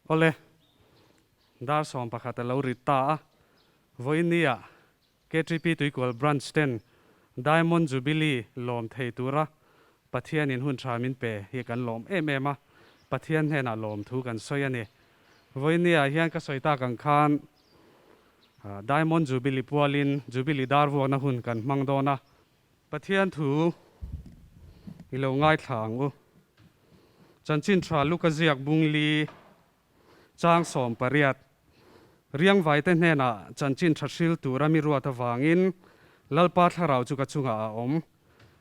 Awle, dar 11 a lo rit ta a, vawiin-ah KTP Tuikual Branch ten Diamond Jubilee lawm thei tura Pathianin hun tha min pe hi kan lawm em em a, Pathian hnenah lawm thu kan sawi a ni. Vawiin-ah hian ka sawi tak ang khan Diamond Jubilee pualin Jubilee dar vuakna hun kan hmang dawn a, Pathian thu i lo ngaithla ang u. Chanchin tha Luka ziak bung li chang 18 Riangvaite hnenah chanchin tha hril tura mi ruat avangin Lalpa thlarau chu ka chungah a awm.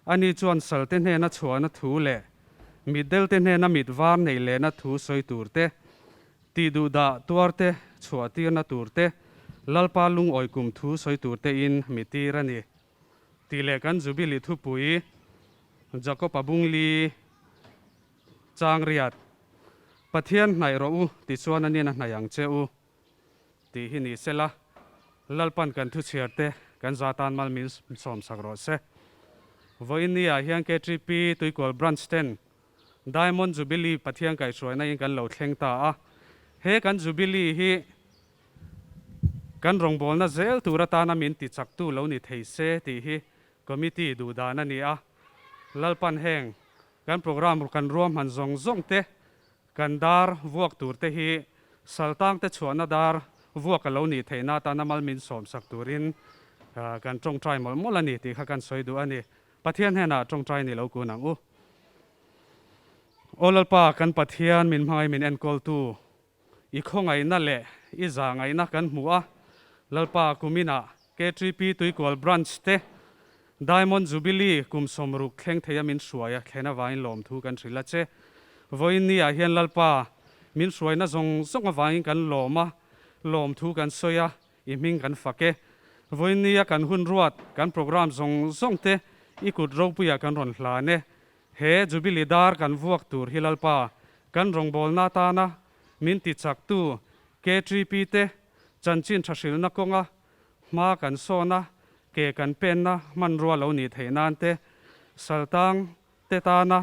Ani chuan salte hnena chhuahna thu leh mitdelte hnena mit var nei lehna thu sawi tur te, tihduhdah tuarte chhuahtirna tur te, Lalpa lungawi kum thu sawi tur tein mi tir a ni. Tih leh kan Jubilee thupui Jakob-a bungli chang riat, Pathian hnaih rawh u tichuan a nin a hnaih ang che u tih hi ni sela, Lalpan kan thuchhiar te kan za tan mal min sawmsak rawh se. Vawiin ni ah hian KTP Tuikual Branch ten Diamond Jubilee Pathian kaihhruaina in kan lo thleng ta a, he kan Jubilee hi Kan rawngbawlna zel tur atana min tichaktu lo ni thei se tih hi Committee duh dan a ni a. Lalpan heng kan programme kan ruahman zawng zawng te, kan dar vuak tur te hi saltang te chhuahna dar vuak a lo nih theihna atana mal min sawmsak turin kan tawngtai mawlh mawlh a ni tih kha kan sawi duh a ni. Pathian hnenah tawngtai ni lo kun ang u. Aw Lalpa kan Pathian min hmangaih min enkawltu I khawngaihna leh i zahngaihna kan hmu a, Lalpa kuminah KTP Tuikual Branch te Diamond Jubilee kum 60 thleng theia min hruai a thlen avangin lawmthu kan hrilh a che. Vawiin ni ah hian Lalpa min hruaina zawng zawng avangin kan lawm a, lawmthu kan sawi a, i hming kan fak e. Vawiin ni a kan hun ruat, kan programme zawng zawng te i kut ropuiah kan rawn hlan e. He Jubilee dar kan vuak tur hi Lalpa, kan rawngbawlna atana min tichaktu KTP te chanchin tha hrilhna kawnga hma kan sawna ke kan penna hmanrua lo nih theih nan te, saltang te tana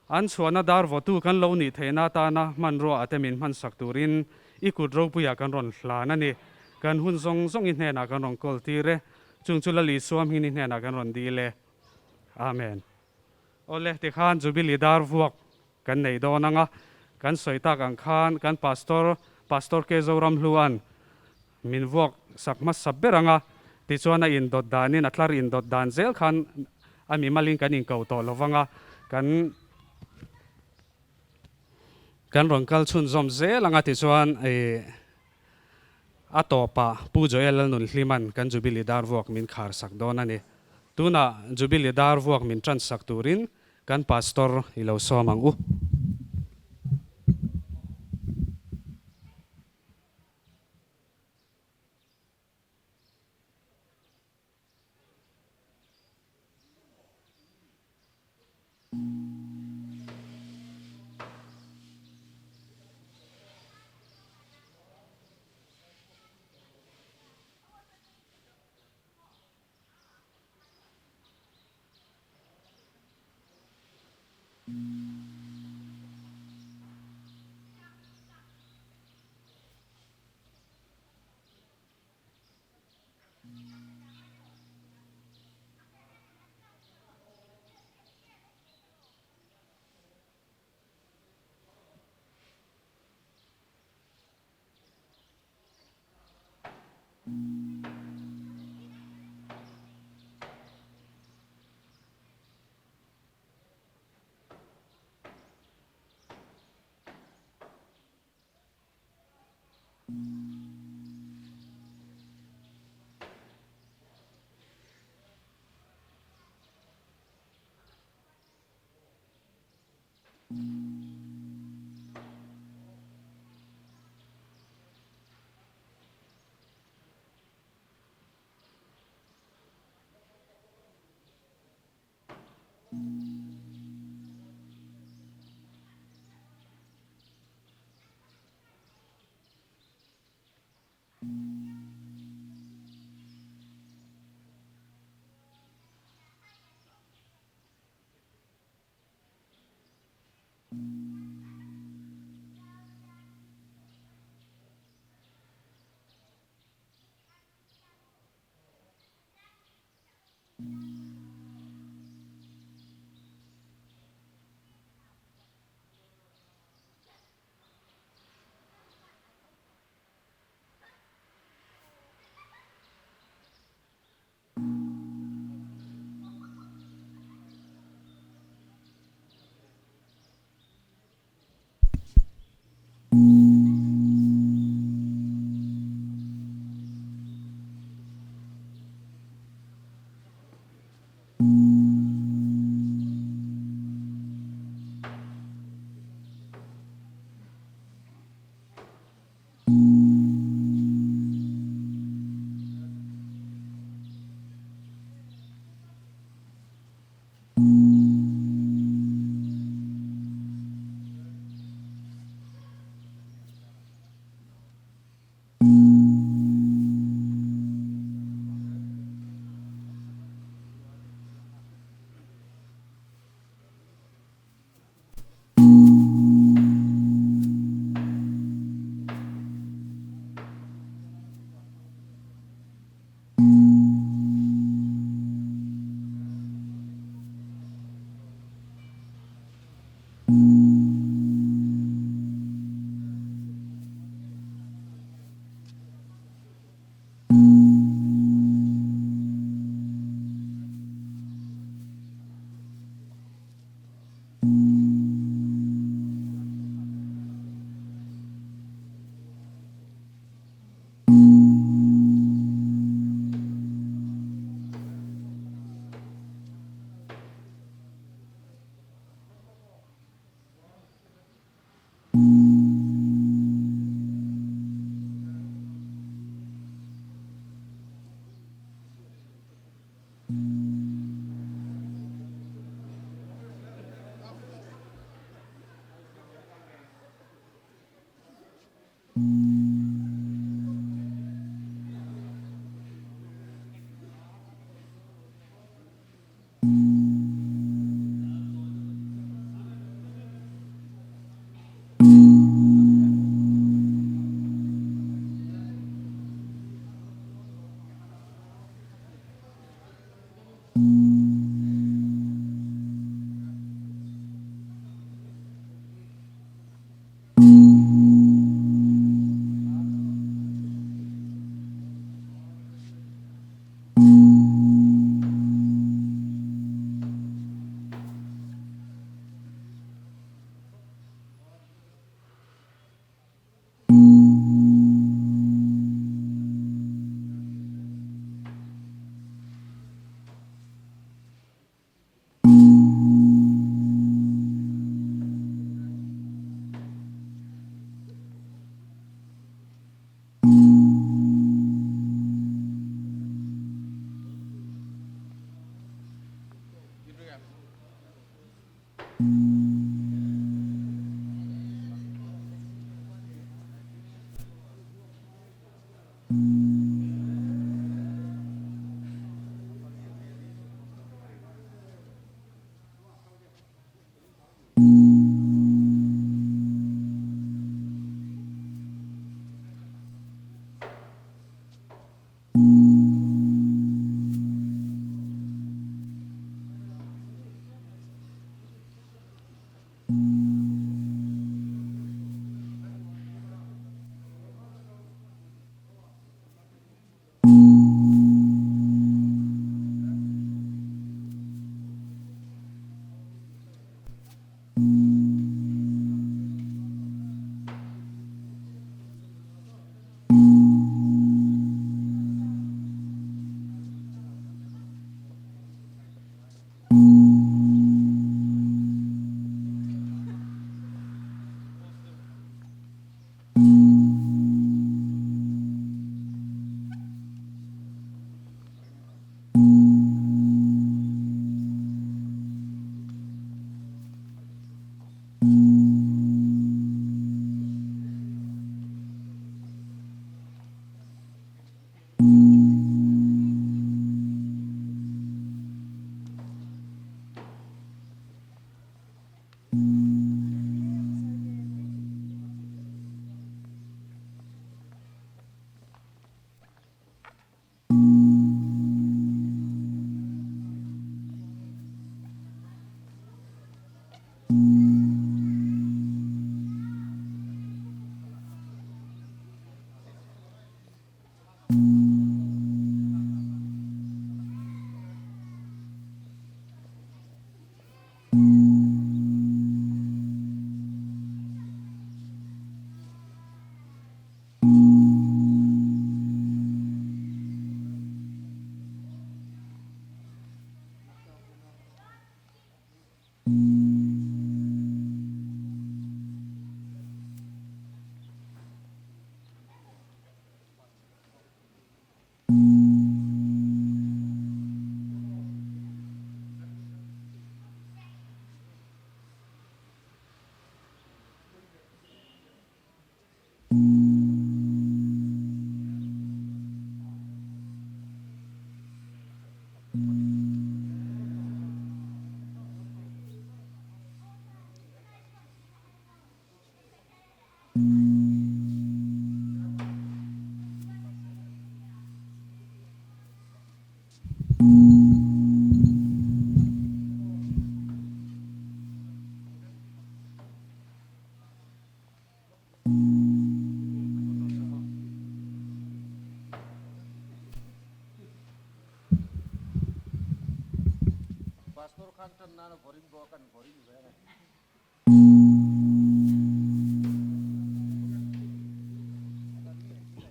an chhuahna dar vawtu kan lo nih theihna atana hmanrua ate min hmansak turin i kut ropuiah kan rawn hlan a ni. Kan hun zawng zawng i hnenah kan rawn kawl tir e. Chung chu Lal Isua hmingin i hnenah kan rawn dil e. Amen. Awle, tikhan Jubilee dar vuak kan nei dawn ang a, kan sawi tak ang khan kan Pastor, Pastor K. Zoramhlua'n min vuak sak hmasa ber ang a, tichuan a indawt danin, a tlar indawt dan zel khan a mimalin kan inko tawh lo vang a, kan kan rawn kal chhunzawm zel ang a, tichuan ih A tawpah Pu Joel Lalnunhlima'n kan Jubilee dar vuak min khar sak dawn a ni. Tunah Jubilee dar vuak min tan sak turin kan Pastor i lo sawm ang u.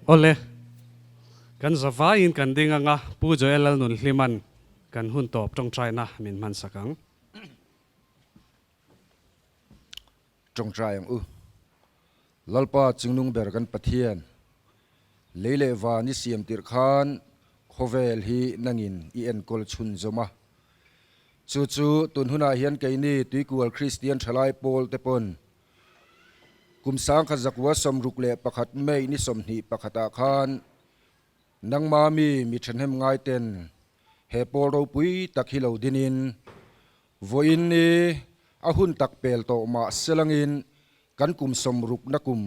Awle, kan zavaiin kan ding anga Pu Joel Lalnunhliman kan hun tawp tawngtaina min hmansak ang. Tawngtai ang u. Lalpa Chingnung ber kan Pathian, lei leh van i siam tirh khan khawvel hi nangin i enkawl chhunzawm a. Chu chu tun hunah hian keini Tuikual Kristian Thalai Pawl te pawn kum sangkhat zakua 61 May ni 21 ah khan nangma mi mi thahnem ngaiten he pawl ropui tak hi lo dinin Vawiin ni a hun tak pel tawh mah selangin kan kum 60na kum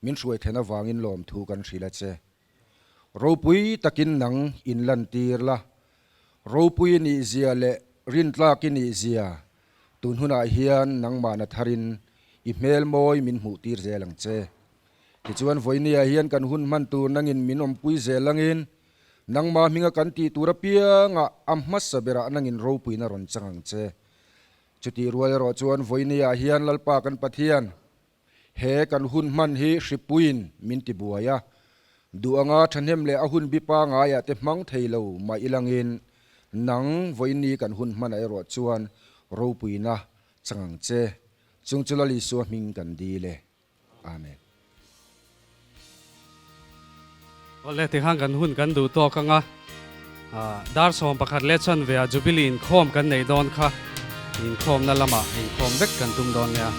min hruai then avangin lawmthu kan hrilh a che. Ropui takin nang in lantir la, ropui i nih zia leh rintlak i nih zia tun hunah hian nangmahna tharin i hmel mawi min hmuh tir zel ang che. Tichuan vawinia hian kan hun hman tur nangin min awmpui zel angin Nangmah hminga kan tih tur apiangah a hmasa berah nangin ropuina rawn chang ang che. Chutih rual erawh chuan vawinia hian Lalpa kan Pathian, he kan hun hman hi hripuiin min ti buai a, duh anga thahnem leh a hun bi pangaiah te hmang thei lo mah ilangin nang vawiini kan hun hmanah erawh chuan ropuina chang ang che. Chung chu Lal Isua hming kan dil e. Amen. Awle tikhan kan hun kan duh tawk anga dar 11 leh chuan ve ah Jubilee inkhawm kan nei dawn kha inkhawmna lamah inkhawm vek kan tum dawn nia.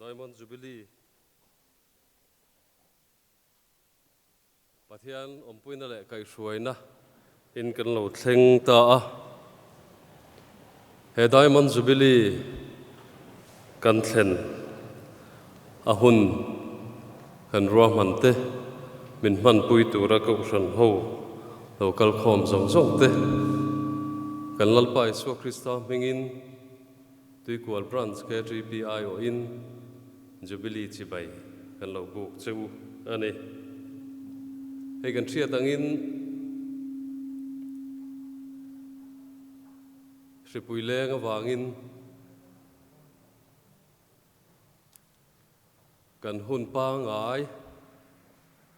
Diamond Jubilee Pathian awmpuina leh kaihhruaina in kan lo thleng ta a. He Diamond Jubilee kan thlen a hun kan ruahman te, min hmanpui tura Kohhran ho lo kalkhawm zawng zawng te, kan Lalpa Isua Krista hmingin Tuikual Branch KTPI awhin Jubilee chibai kan lo buk che u a ni. Hei kan hriat angin hripui leng avangin kan hun pangai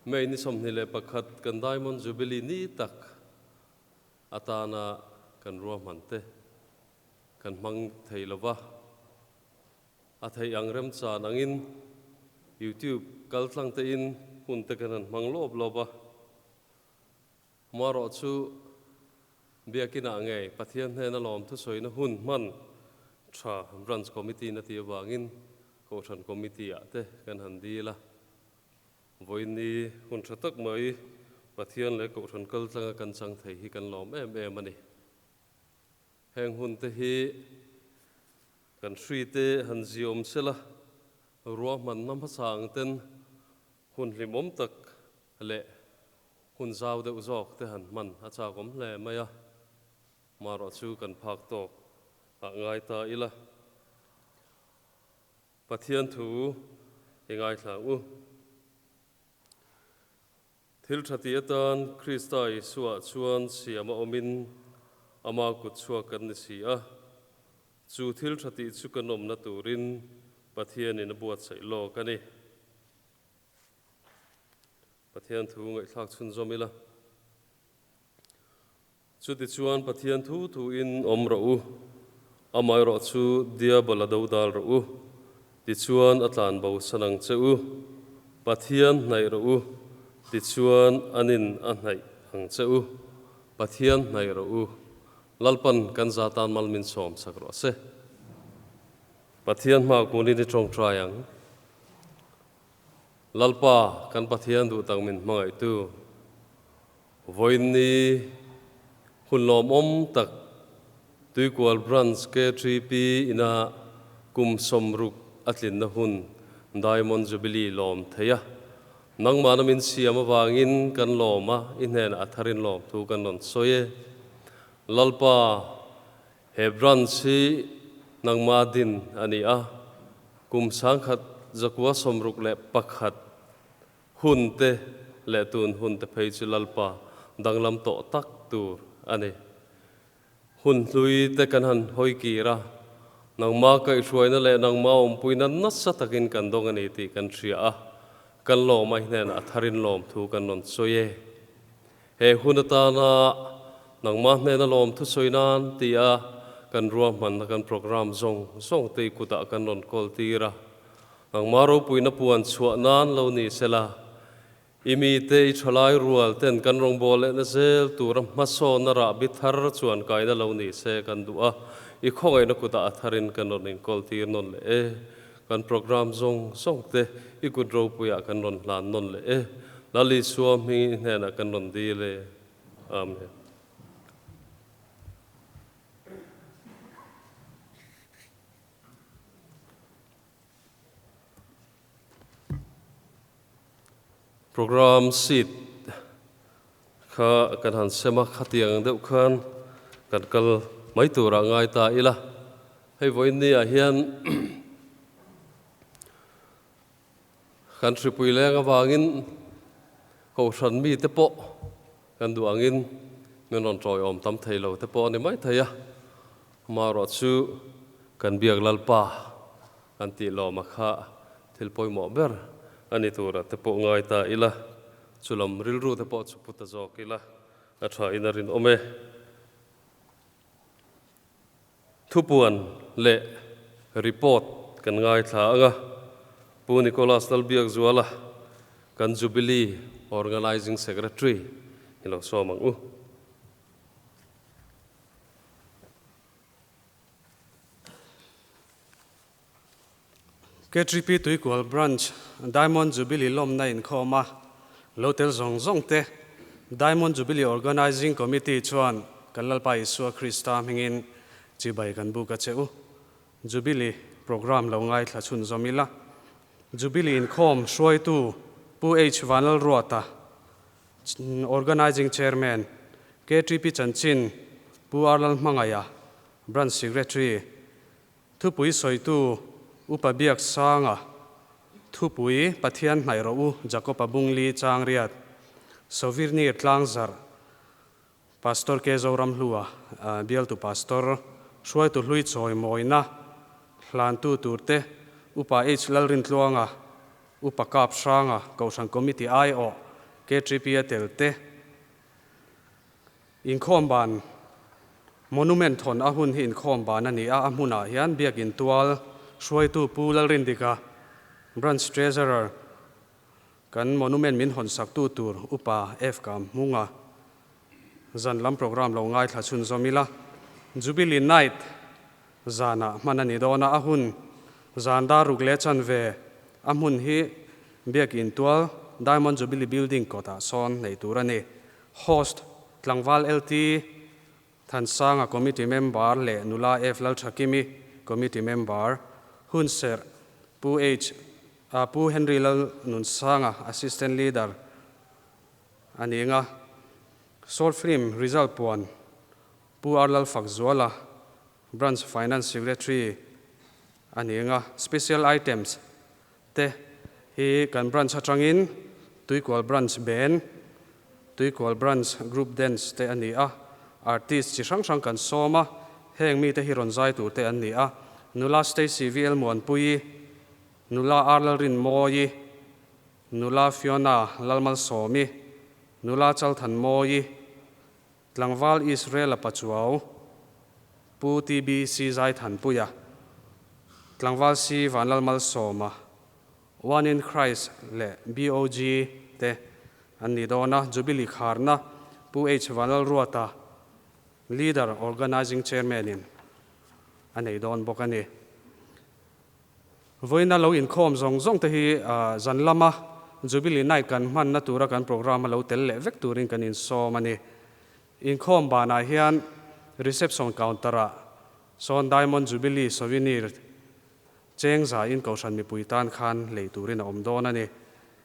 May ni 21 kan Diamond Jubilee ni tak atana kan ruahman te kan hmang thei lova. A theih ang remchan angin YouTube kal tlang tein hun te kan han hmang lawp lawp a. Marawh chu Biakinah ngei Pathian hnena lawm thusawina hun hman tha Branch Committee na tih avangin Kohhran Committee ah te kan han dil a. Vawiinni hun tha tak mai Pathian leh Kohhran kal tlanga kan chang thei hi kan lawm em em a ni. Heng hun te hi kan hri te han ziawm sela, ruahmanna hmasa ang ten hun hlimawm tak leh hun zau deuh zawk te han hman a chakawm hle mai a, marawh chu kan phak tawk ah ngai ta ila. Pathian thu i ngaithla ang u. Thil tha ti atan Krista Isua chuan siam a awmin ama kut chhuak kan ni si a. Chu thil tha tih chu kan awmna turin Pathianin a buatsaih lawk a ni. Pathian thu ngaihthlak chhunzawm ila. Chutichuan Pathian thu thuin awm rawh u, amaherawh chu Diabol a dodal rawh u, tichuan a tlanbo san ang che u. Pathian hnaih rawh u, tichuan anin a hnaih ang che u. Pathian hnaih rawh u, Lalpan kan za tan mal min sawm sak rawh se. Pathian hma kunin i tawngtai ang. Lalpa kan Pathian duh tak min hmangaihtu, vawiinni hun lawmawm tak Tuikual Branch KTP ina kum 60 a tlinna hun Diamond Jubilee lawm thei a. Nangmahna min siam avangin kan lawm a, i hnenah a tharin lawm thu kan rawn sawi e. Lalpa, he branch hi nangmah din a ni a, kum 1961 hun te leh tun hun te phei chu Lalpa danglam tawh tak tur a ni. Hun hlui te kan han hawi kir a, nangmah kaihhruaina leh nangmah awmpuina nasa takin kan dawng a ni tih kan hria a, kan lawm a i hnenah a tharin lawm thu kan rawn sawi e. He hun atana nangmah hnena lawm thusawi nan tia kan ruahmanna kan programme zawng zawng te i kutah kan rawn kawl tir a, nangmah ropuina puan chhuah nan lo ni sela, i mite i thalai rual ten kan rawngbâwl lehna zel tura hmasawnna rahbi thar chuan kaina lo ni se kan duh a, i khawngaihna kutah a tharin kan rawn inkawl tir nawn leh e. Kan programme zawng zawng te i kut ropuiah kan rawn hlan nawn leh e. Lal Isua hming i hnenah kan rawn dil e. Amen. Programme sheet kha kan han sem a, khatiang deuh khan kan kal mai turah ngai ta ila. Hei vawiin ni ah hian kan hripui leng avangin Kohhran mite pawh kan duh angin min rawn tawiawm tam thei lo te pawh a ni mai thei a, amaherawh chu kan biak Lalpa kan tih lawma kha thil pawimawh ber a ni tura te pawh ngai ta ila, chulam rilru te pawh chu pu ta zawk ila a tha in a rinawm e. Thupuan leh report kan ngaithla ang a, Pu Nicholas Lalbiakzuala kan Jubilee Organising Secretary hi lo sawm ang u. KTP Tuikual Branch Diamond Jubilee lawmna inkhawm a lo tel zawng zawng te Diamond Jubilee Organising Committee chuan kan Lalpa Isua Krista hmingin chibai kan buk a che u. Jubilee Programme lo ngaithla chhunzawm ila. Jubilee inkhawm hruaitu Pu H Vanlalruata, Organising Chairman, KTP Chanchin Pu R Lalhmangaia, Branch Secretary, Thupui sawitu Upa Biaksanga, Thupui Pathian hnaih rawh u Jakob-a Bungli Changriat, Souvenir Tlangzarh, Pastor K Zoramhlua, Bialtu Pastor, Hruaitu Hlui Chawimawina, Hlantu turte Upa H Lalrintluanga, Upa Kap Hranga, Kohhran Committee aiawh KTP-a telte, Inkhawm ban, Monument thawn a hun hi inkhawm ban a ni a, a hmunah hian Biakin Tual hruaitu Pu Lalrindika, Branch Treasurer, kan monument min hawn saktu tur Upa F Kam Hmunga zan lam programme lo ngaithla chhunzawm ila. Jubilee Night zanah hman a ni dawn a, a hun zan dar ruk leh chanve a hmun hi Biakin Tual Diamond Jubilee Building kawtah sawn nei tur a ni. Host, Tlangval LT Thansanga Committee Member leh Nula F Lalthakimi Committee Member, Hunserh Pu H Pu Henry Lalnunsanga Assistant Leader a ni nga. Short Film Result puan Pu R Lalfakzuala Branch Finance Secretary a ni nga. Special Items te hi kan branch atangin Tuikual Branch Band, Tuikual Branch Group Dance te a ni a, artist chi hrang hrang kan sawm a, heng mite hi rawn zai tur te an ni a, Nula Stacy VL Muanpuii, Nula R Lalrinmawii, Nula Fiona Lalmalsawmi, Nula Chalthanmawii, Tlangval Israel-a Pachuau, Pu TBC Zaithanpuia, Tlangval C Vanlalmalsawma, One in Christ leh BOG te an ni dawn a, Jubilee kharna Pu H Vanlalruata, Leader, Organising Chairman-in a nei dawn bawk a ni. Vawiina lo inkhawm zawng zawng te hi zan lama. Jubilee Night kan hmanna tura kan programme a lo tel leh vek turin kan insawm a ni. Inkhawm banah hian Reception counter-ah sawn Diamond Jubilee Souvenir cheng zain Kohhran mipui tan khan lei turin a awm dawn a ni.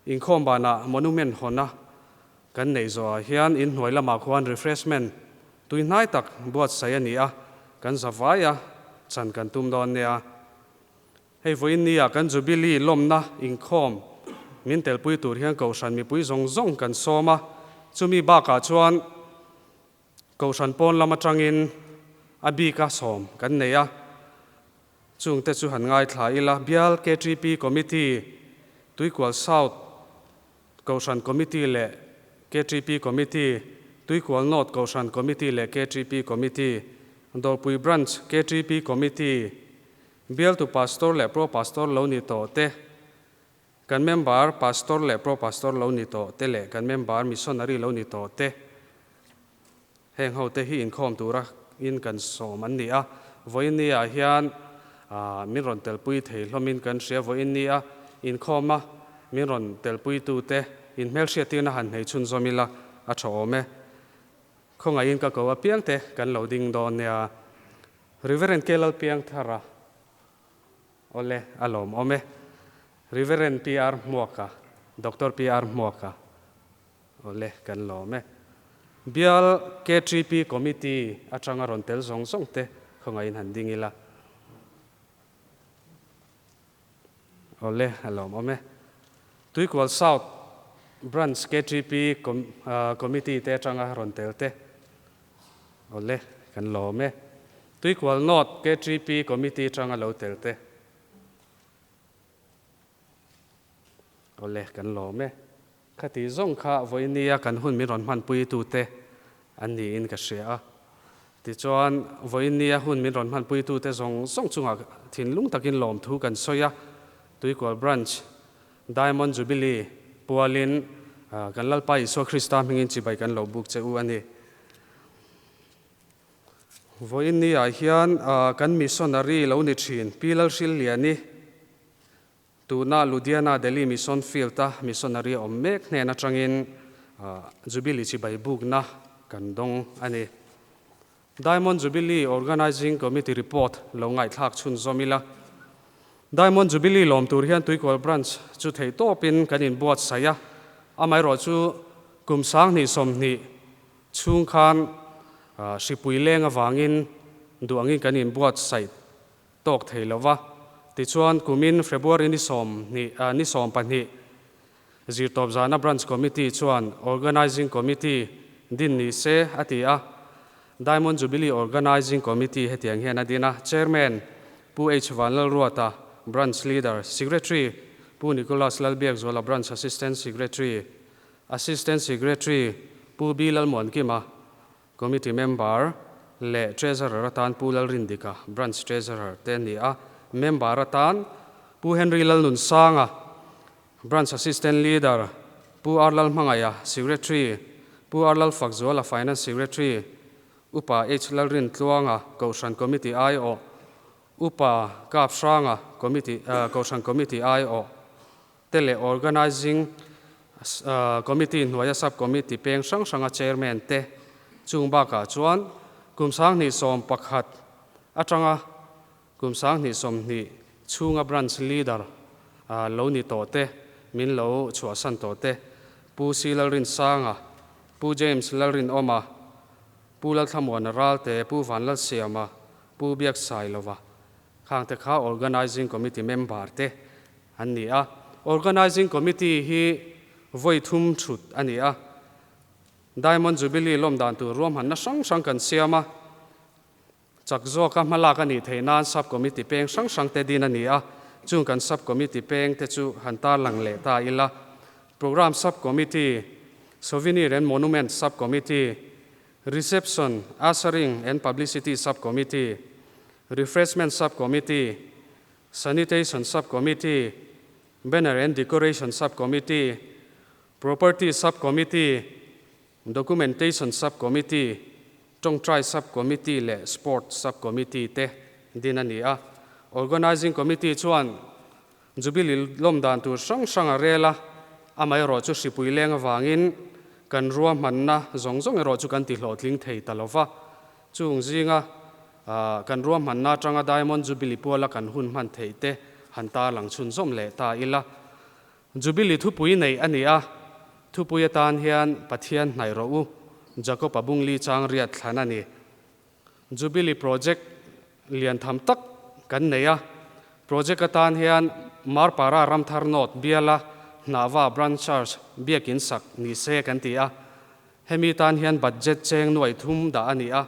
Inkhawm banah Monument hawna kan neih zawhah hian inhnuai lamah khuan refreshment tui hnai tak buatsaih a ni a, kan za vai a, chan kan tum dawn nia. Hei vawiin nia kan Jubilee lawmna inkhawm min telpui tur hian Kohhran mipui zawng zawng kan sawm a, chumi bakah chuan Kohhran pawn lam atangin a bika sawm kan nei a, chungte chu han ngaithla ila. Bial KTP Committee, Tuikual South Kohhran Committee leh KTP Committee, Tuikual North Kohhran Committee leh KTP Committee, Dawrpui Branch KTP Committee, Bialtu Pastor leh Pro Pastor lo ni tawh te, kan member Pastor leh Pro Pastor lo ni tawh te leh kan member Missionary lo ni tawh te, heng ho te hi inkhawm tura in kan sawm an ni a. Vawiin ni ah hian min rawn telpui thei hlawmin kan hria. Vawiin ni a inkhawm a min rawn telpui tu te inhmelhriattirna han hmei chhunzawm ila a tha awm e. Khawngaihin ka ko apiang te kan lo ding dawn nia. Reverend K Lalpiangthara, Awle, a lawmawm e. Reverend PR Hmuaka, Doctor PR Hmuaka, Awle, kan lawm e. Bial KTP Committee atanga rawn tel zawng zawng te khawngaihin han ding ila. Awle, a lawmawm e. Tuikual South Branch KTP Committee te atanga rawn tel te. Awle, kan lawm e. Tuikual North KTP Committee atanga lo tel te. Awle, kan lawm e. Khati zawng kha vawinia kan hun min rawn hmanpuitute an niin ka hria a. Tichuan, vawinia hun min rawn hmanpuitute zawng zawng chungah thinlung takin lawmthu kan sawi a. Tuikual Branch Diamond Jubilee pualin kan Lalpa Isua Krista hmingin chibai kan lo buk che u a ni. Vawinia hian kan missionary lo ni thin Pi Lalhrilliani, Tuna Ludhiana Delhi Mission Field-a missionary awm mek hnen atangin Jubilee chibai bukna kan dawng a ni. Diamond Jubilee Organising Committee report lo ngaihthlak chhunzawm ila. Diamond Jubilee lawm tur hian Tuikual Branch chu theihtawpin kan inbuatsaih a, amaherawhchu kum 2020 chhung khan hripui leng avangin duh angin kan inbuatsaih tawk thei lo va. Tichuan, kumin February ni 20, ni 12 zirtawp zana Branch Committee chuan Organising Committee din ni se a ti a. Diamond Jubilee Organising Committee hetiang hian a din a, Chairman, Pu H. Vanlalruata, Branch Leader, Secretary, Pu Nicholas Lalbiakzuala, Branch Assistant Secretary, Assistant Secretary, Pu B. Lalmuankima, Committee member leh Treasurer atan Pu Lalrindika, Branch Treasurer te a ni a, member atan Pu Henry Lalnunsanga, Branch Assistant Leader, Pu R Lalhmangaia, Secretary, Pu R Lalfakzuala, Finance Secretary, Upa H Lalrintluanga, Kohhran Committee aiawh, Upa Kaphranga, Committee, Kohhran Committee aiawh te leh Organising Committee hnuaia Sub Committee peng hrang hranga Chairman te chung bakah chuan kum 2011 atanga kum 2020 chhunga Branch Leader lo ni tawh te min lo chhuahsan tawh te Pu C Lalrinsanga, Pu James Lalrinawma, Pu Lalthlamuana Ralte, Pu Vanlalsiama, Pu Biaksailova khangte kha Organising Committee member te an ni a. Organising Committee hi vawi thum thut a ni a. Diamond Jubilee lawm dan tur ruahmanna hrang hrang kan siam a. Chak zawka hmalak a nih theih nan Sub Committee peng hrang hrang te din a ni a. Chung kan Sub Committee peng te chu han tarlang leh ta ila. Programme Sub Committee, Souvenir and Monument Sub Committee, Reception, Ushering and Publicity Sub Committee, Refreshment Sub Committee, Sanitation Sub-Committee, Banner and Decoration Sub-Committee, Property Sub-Committee, Documentation Sub-Committee, Tawngtai Sub-Committee leh Sport Sub-Committee te din a ni a. Organising Committee chuan Jubilee lawm dan tur hrang hrang a rel a. Amaherawhchu hripui leng avangin kan ruahmanna zawng zawng erawh chu kan tihlawhtling thei ta lo va. Chung zinga kan ruahmanna atanga Diamond Jubilee puala kan hun hman theih te han tarlang chhunzawm leh ta ila. Jubilee thupui neih a ni a, thupui atan hian Pathian hnaih rawh u, Jakob-a bungli chang riat thlan a ni. Jubilee project lian tham tak kan nei a, project atan hian Marpara Ramthar North biala Hnahva Branch Church biakin sak ni se kan ti a, hemi tan hian budget cheng nuaih thum dah a ni a.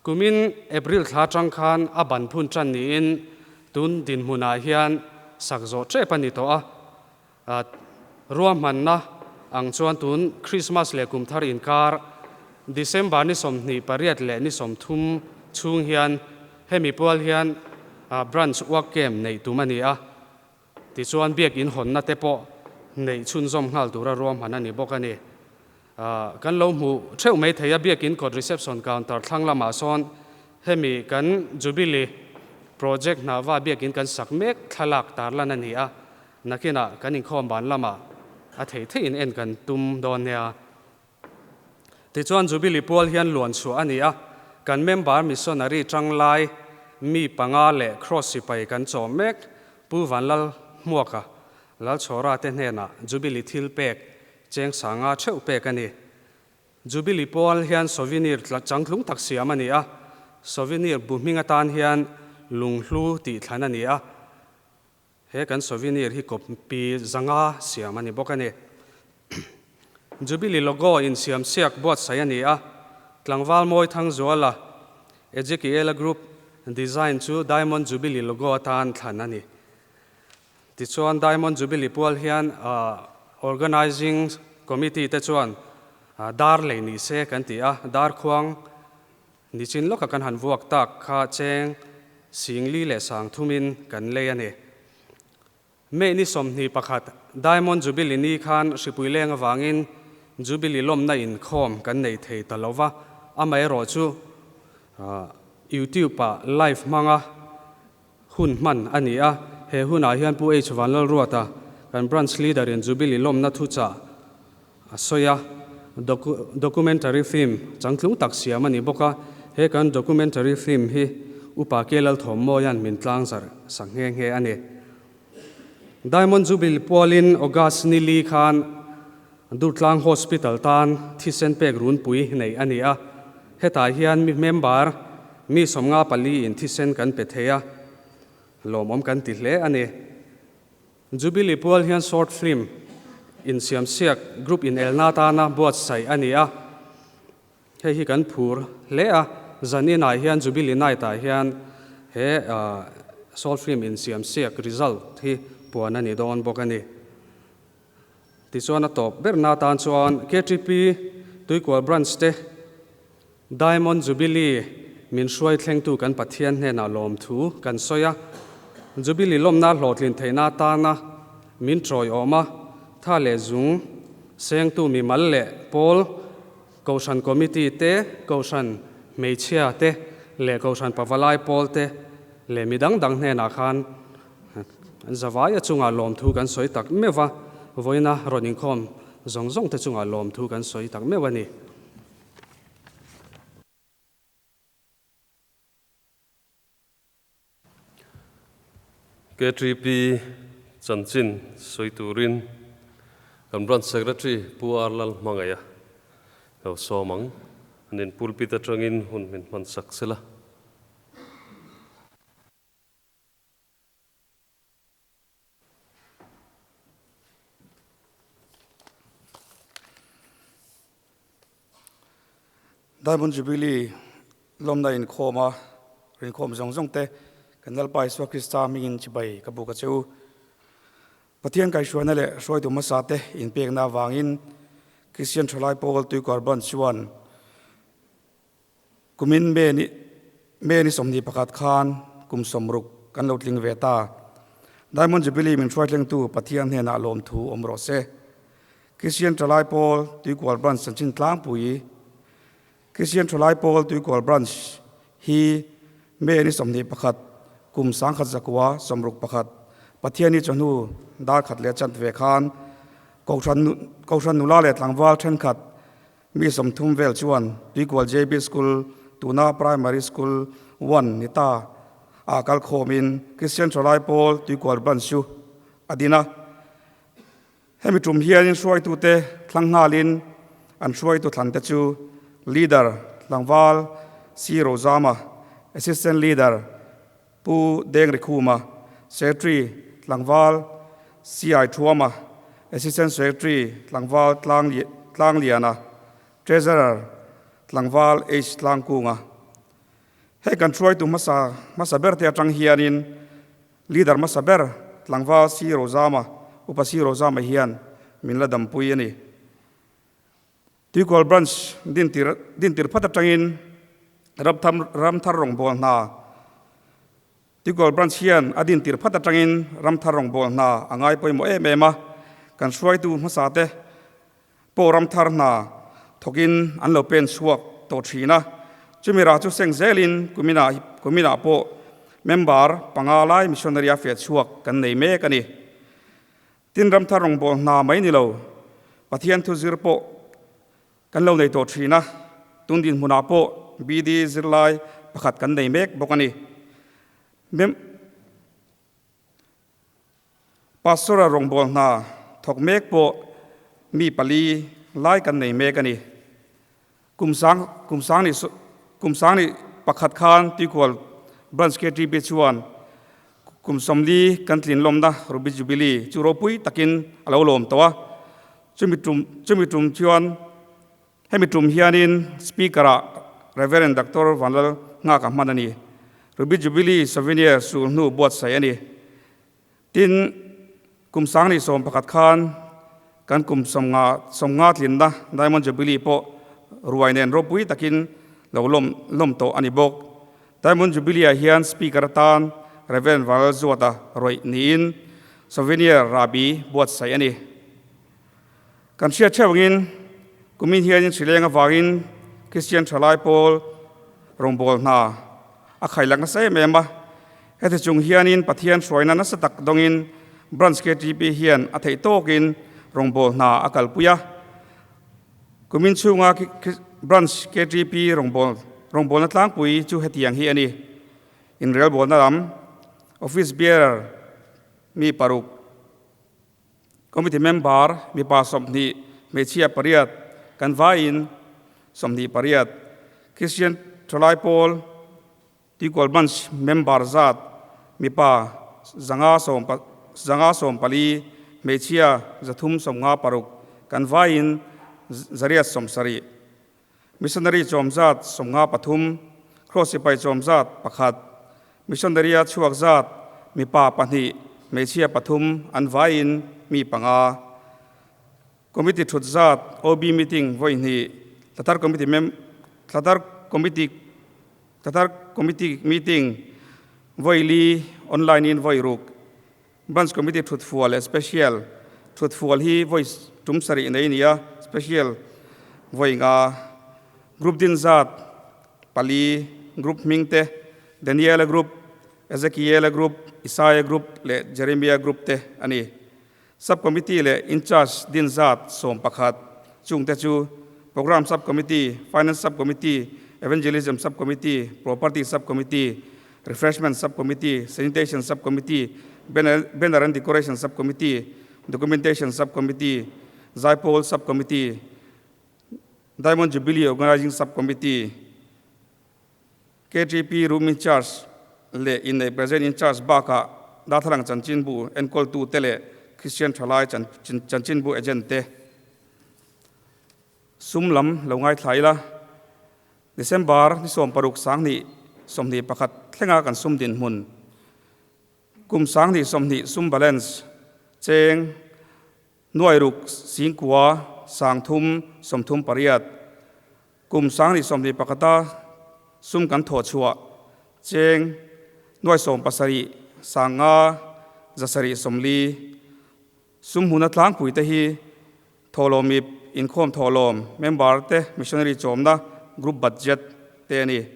Kumin April thla atang khan a ban phun tan niin tun dinhmunah hian sak zawh tep a ni tawh a. Ruahmanna ang chuan tun Krismas leh kum thar inkar December ni 28 leh ni 30 chhung hian hemi pual hian Branch Work Camp neih tum a ni a. Tichuan biakin hawnna te pawh neih chhunzawm nghal tura ruahman a ni bawk a ni. Kan lo hmuh theuh mai thei a, biakin kawt reception counter thlang lamah sawn hemi kan Jubilee project hnahva biakin kan sak mek thlalak tarlan a ni a, nakinah kan inkhawm ban lamah a thei theihin en kan tum dawn nia. Tichuan Jubilee pual hian luan chhuah a ni a, kan member missionary tanglai mi panga leh Kraws sipai kan chawm mek Pu Vanlal Hmuaka Lalchhawra te hnenah Jubilee thil pek cheng sanga theuh pek a ni. Jubilee pual hian souvenir changtlung tak siam a ni a, souvenir bu hming atan hian lunghlu tih thlan a ni a, He kan souvenir hi kawppi zanga siam a ni bawk a ni. Jubilee logo insiam siak buatsaih a ni a, Tlangval Mawi Thangzuala, Ezekiela Group design chu Diamond Jubilee logo atan thlan a ni. Tichuan Diamond Jubilee pual hian Organising Committee te chuan dar lei ni se kan ti a, dar khuang Nichin lawka kan han vuak tak kha cheng singli leh sang thumin kan lei a ni. May ni 21 Diamond Jubilee ni khan hripui leng avangin Jubilee lawmna inkhawm kan nei thei ta lo va, amaherawhchu YouTube-ah live hmanga hun hman a ni a, he hunah hian Pu H Vanlalruata, kan Branch Leader in Jubilee lawmna thuchah a sawi a, documentary film changtlung tak siam a ni bawk a, he kan documentary film hi Upa K Lalthawmmawia'n min tlangzarh sak nghe nghe a ni. Diamond Jubilee pualin August ni li khan Durtlang Hospital tan thisen pek runpui neih a ni a, hetah hian mi member mi 54 in thisen kan pe thei a, lawmawm kan ti hle a ni. Jubilee pual hian short film insiamsiak group inelna atana buatsaih a ni a, hei hi kan phur hle a, zaninah hian Jubilee night ah hian he short film insiamsiak result hi puan a ni dawn bawk a ni. Tichuan a tawp berna atan chuan KTP Tuikual Branch te Diamond Jubilee min hruai thlengtu kan Pathian hnenah lawmthu kan sawi a, Jubilee lawmna hlawhtlin theihna atana min tawiawm a, tha leh zung sengtu mimal leh pawl Kohhran Committee te, Kohhran hmeichhia te leh Kohhran pavalai pawl te leh mi dang dang hnenah khan An zavaia chungah lawmthu kan sawi tak meuh va, vawiina rawn inkhawm zawng zawng te chungah lawmthu kan sawi tak meuh a ni. KTP chanchin sawi turin kan Branch Secretary Pu R Lalhmangaih a lo sawm ang. An in pulpit atangin hun min hman sak sela. Diamond Jubilee lawmna inkhawm a rinkhawm zawng zawng te kan Lalpa Isua Krista hmingin chibai ka buk a che u. Pathian kaihhruaina leh hruaitu hmasa te inpekna avangin Kristian Thalai Pawl Tuikual Branch chuan Kumin May ni May ni 21 khan kum 60 kan lo tling ve ta. Diamond Jubilee min hruaitlengtu Pathian hnenah lawmthu awm rawh se. Kristian Thalai Pawl Tuikual Branch chanchin tlangpui Kristian Thalai Pawl Tuikual Branch hi May ni 21 kum 1961 Pathian ni chawhnu dar khat leh chant ve khan. Kohhran nula leh tlangval thenkhat mi 30 vel chuan Tuikual JB School, tuna Primary School One ni ta ah kal khawmin Kristian Thalai Pawl Tuikual Branch chu a din a. Hemi tum hianin hruaitute thlang nghalin an hruaitu thlante chu Leader tlangval Si Rozama, Assistant Leader Pu Dengrikhuma, Secretary tlangval CI Thuama, Assistant Secretary tlangval Tlangliana, Treasurer tlangval H Tlangkunga. Hei kan hruaitu hmasa hmasa ber te atang hianin Leader hmasa ber tlangval Si Rozama, Upa Si Rozama hian min la dampui a ni. Tuikual Branch dintir dintir phat atangin Ramthar Ramthar rawngbâwl hna Tuikual Branch hian a dintir phat atangin Ramthar rawngbâwl hna a ngai pawimawh em em a, kan hruaitu hmasa te pawh Ramthar hna thawkin an lo pen chhuak tawh thin a, chumi rah chu seng zelin kuminah kuminah pawh member panga lai missionary a feh chhuak kan nei mek a ni. Tin Ramthar rawngbâwl hna mai ni lo, Pathian thu zir pawh kan lo nei tawh thin a, tun dinhmunah pawh BD zirlai pakhat kan nei mek bawk a ni. Mem Pastor-a rawngbâwl hna thawk mek pawh mi pali lai kan nei mek a ni. Kum sang kum sang ni kum sang ni pakhat khan Tuikual Branch KTP chuan kum 40 kan tlin lawmna Ruby Jubilee chu ropui takin a lo lawm tawh a. Chumi tum chumi tum chuan hemi tum hianin Speaker-ah Reverend Doctor Vanlal Nghaka hman a ni. Ruby Jubilee Souvenir sul hnu buatsaih a ni. Tin, kum 2011 khan kan kum 50 tlinna Diamond Jubilee pawh ruai nen ropui takin lo lawm lawm tawh a ni bawk. Diamond Jubilee-ah hian Speaker atan Rev. Vanlalzuata rawih niin Souvenir rahbi buatsaih a ni. Kan hriat theuh angin kumin hianin hrileng avangin Kristian thalai pawl rawngbâwl hna a khailak nasa em em a. Heti chung hianin Pathian hruaina nasa tak dawngin Branch KTP hian a theih tawkin rawngbâwl hna a kalpui a. Kumin chhunga Branch KTP rawngbâwl rawngbâwlna tlangpui chu hetiang hi a ni, Inrelbâwlna lam, Office Bearer mi paruk, Committee member mipa 20, hmeichhia pariat, kan vaiin 28. Christian Thalai Pawl Tuikual Branch member zat mipa 514, hmeichhia 356, kan vaiin 870. Missionary chawm zat 53, Kraws sipai chawm zat pakhat, Missionary-a chhuak zat mipa pahnih, hmeichhia pathum an vaiin mi panga. Committee thut zat OB meeting vawi hnih, Tlathar Committee mem Tlathar Committee Tlathar Committee meeting vawi li online in vawi ruk, Branch Committee thut fual leh Special thut fual hi vawi tum sarih nei a ni a, Special vawi nga Group din zat pali Group hming te Daniela Group, Ezekiela Group, Isaia Group leh Jeremia Group te a ni. Sub Committee leh In Charge din zat 11 chung te chu Programme Sub Committee, Finance Sub Committee, Evangelism Sub Committee, Property Sub Committee, Refreshment Sub Committee, Sanitation Sub Committee, Banner and Decoration Sub Committee, Documentation Sub Committee, Zaipawl Sub Committee, Diamond Jubilee Organising Sub Committee, KTP Room In Charge leh Innei Present In Charge bakah Darthlalang Chanchinbu enkawltute leh Kristian Thalai Chanchinbu Agent te sum lam lo ngaithla ila. December ni 60 2021 thlenga kan sum dinhmun kum 2020 sum balance cheng nuai ruk singkua 338 kum 2021a sum kan thawh chhuah cheng nuai 17 500 740 sum hmuna tlangpui te hi thawhlawmip inkhawm thawhlawm member te missionary chawmna group budget te a ni.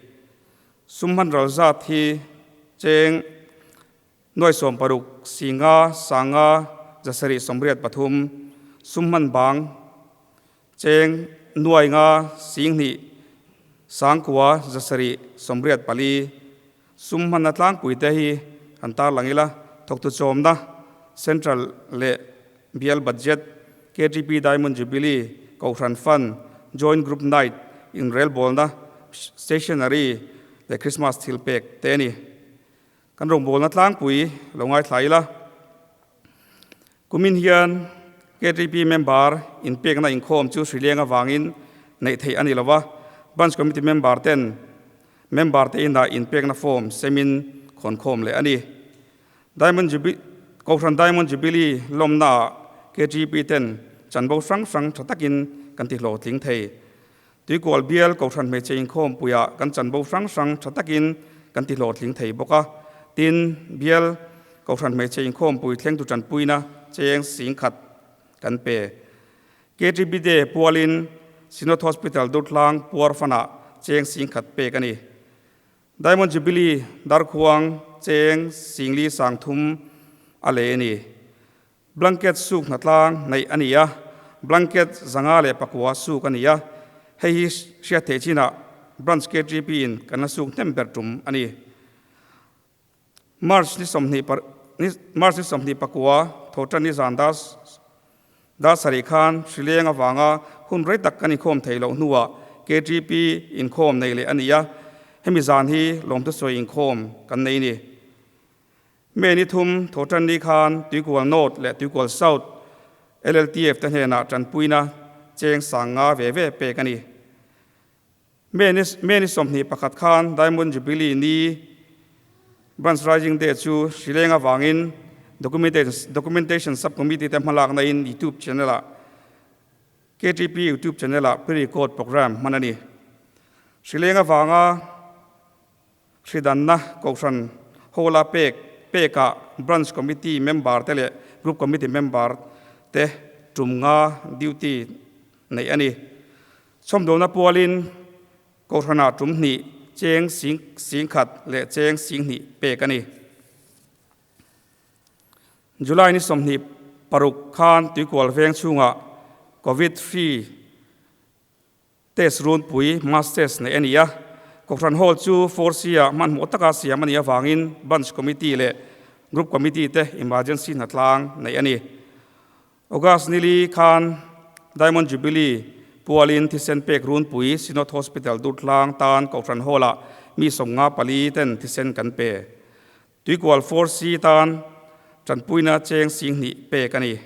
Sum hman ral zat hi cheng nuai 60 5 5 783. Sum hman bang cheng nuai nga 2000 784. Sum hmanna tlangpui te hi han tarlang ila, thawktu chawmna, Central leh Bial Budget, KTP Diamond Jubilee, Kohhran Fund, Joint Group Night, inrelbawlna, Stationery leh Christmas thilpek te a ni. Kan rawngbawlna tlangpui lo ngaithla ila. Kumin hian KTP member inpekna inkhawm chu hrileng avangin neih theih a ni lo va, Branch Committee member ten member te inah inpekna form semin khawnkhawm leh a ni. Diamond Jubi Kohhran Diamond Jubilee lawmnaah KTP ten chanvo hrang hrang tha takin kan ti hlawhtling thei. Tuikual bial Kohhran hmeichhe inkhawmpuiah kan chanvo hrang hrang tha takin kan ti hlawhtling thei bawk a. Tin, bial Kohhran hmeichhe inkhawmpui thlengtu tanpuina cheng 10,000 kan pe. KTB Day pualin Synod Hospital Durtlang puar fanah cheng 10,000 pek a ni. Diamond Jubilee Darkhuang cheng 43,000 a lei a ni. Blanket suk hnatlang neih a ni a, blanket 509 suk a ni a, hei hi hriat theih chinah Branch KTP in kan la suk hnem ber tum a ni. March ni sawmhnih par ni March ni 29 Thawhtan ni zan dar dar sarih khan hrileng avanga hun rei tak kan inkhawm thei loh hnuah KTP inkhawm nei leh a ni a, hemi zan hi lawmthusawi inkhawm kan nei ni. May ni thum Thawhtan ni khan Tuikual North leh Tuikual South LLTF te hnenah tanpuina cheng 5000 ve ve pek a ni. May ni May ni 21 khan Diamond Jubilee ni Branch Rising Day chu hrileng avangin Documentation Documentation Sub-Committee te hmalakna in YouTube channel ah KTP YouTube channel ah pre-record program hman a ni. Hrileng avanga Hridanna Kohhran Hall-a pek pekah Branch Committee member te leh Group Committee member te tum nga duty neih a ni. Chhawmdawlna pualin Kohhranah tum hnih cheng 10,000 leh cheng 20,000 pek a ni. July ni 26 khan Tuikual veng chhungah Covid hri Test runpui, mass test, neih a ni a. Kohhran Hall chu 4C ah hmanhmawh taka siam a nih avangin Branch Committee leh Group Committee te emergency hnatlang neih a ni. August nili khan Diamond Jubilee pualin thisen pek runpui Synod Hospital Durtlang tan Kohhran Hall-ah mi 54 ten thisen kan pe. Tuikual 4C tan tanpuina cheng 20,000 pek a ni.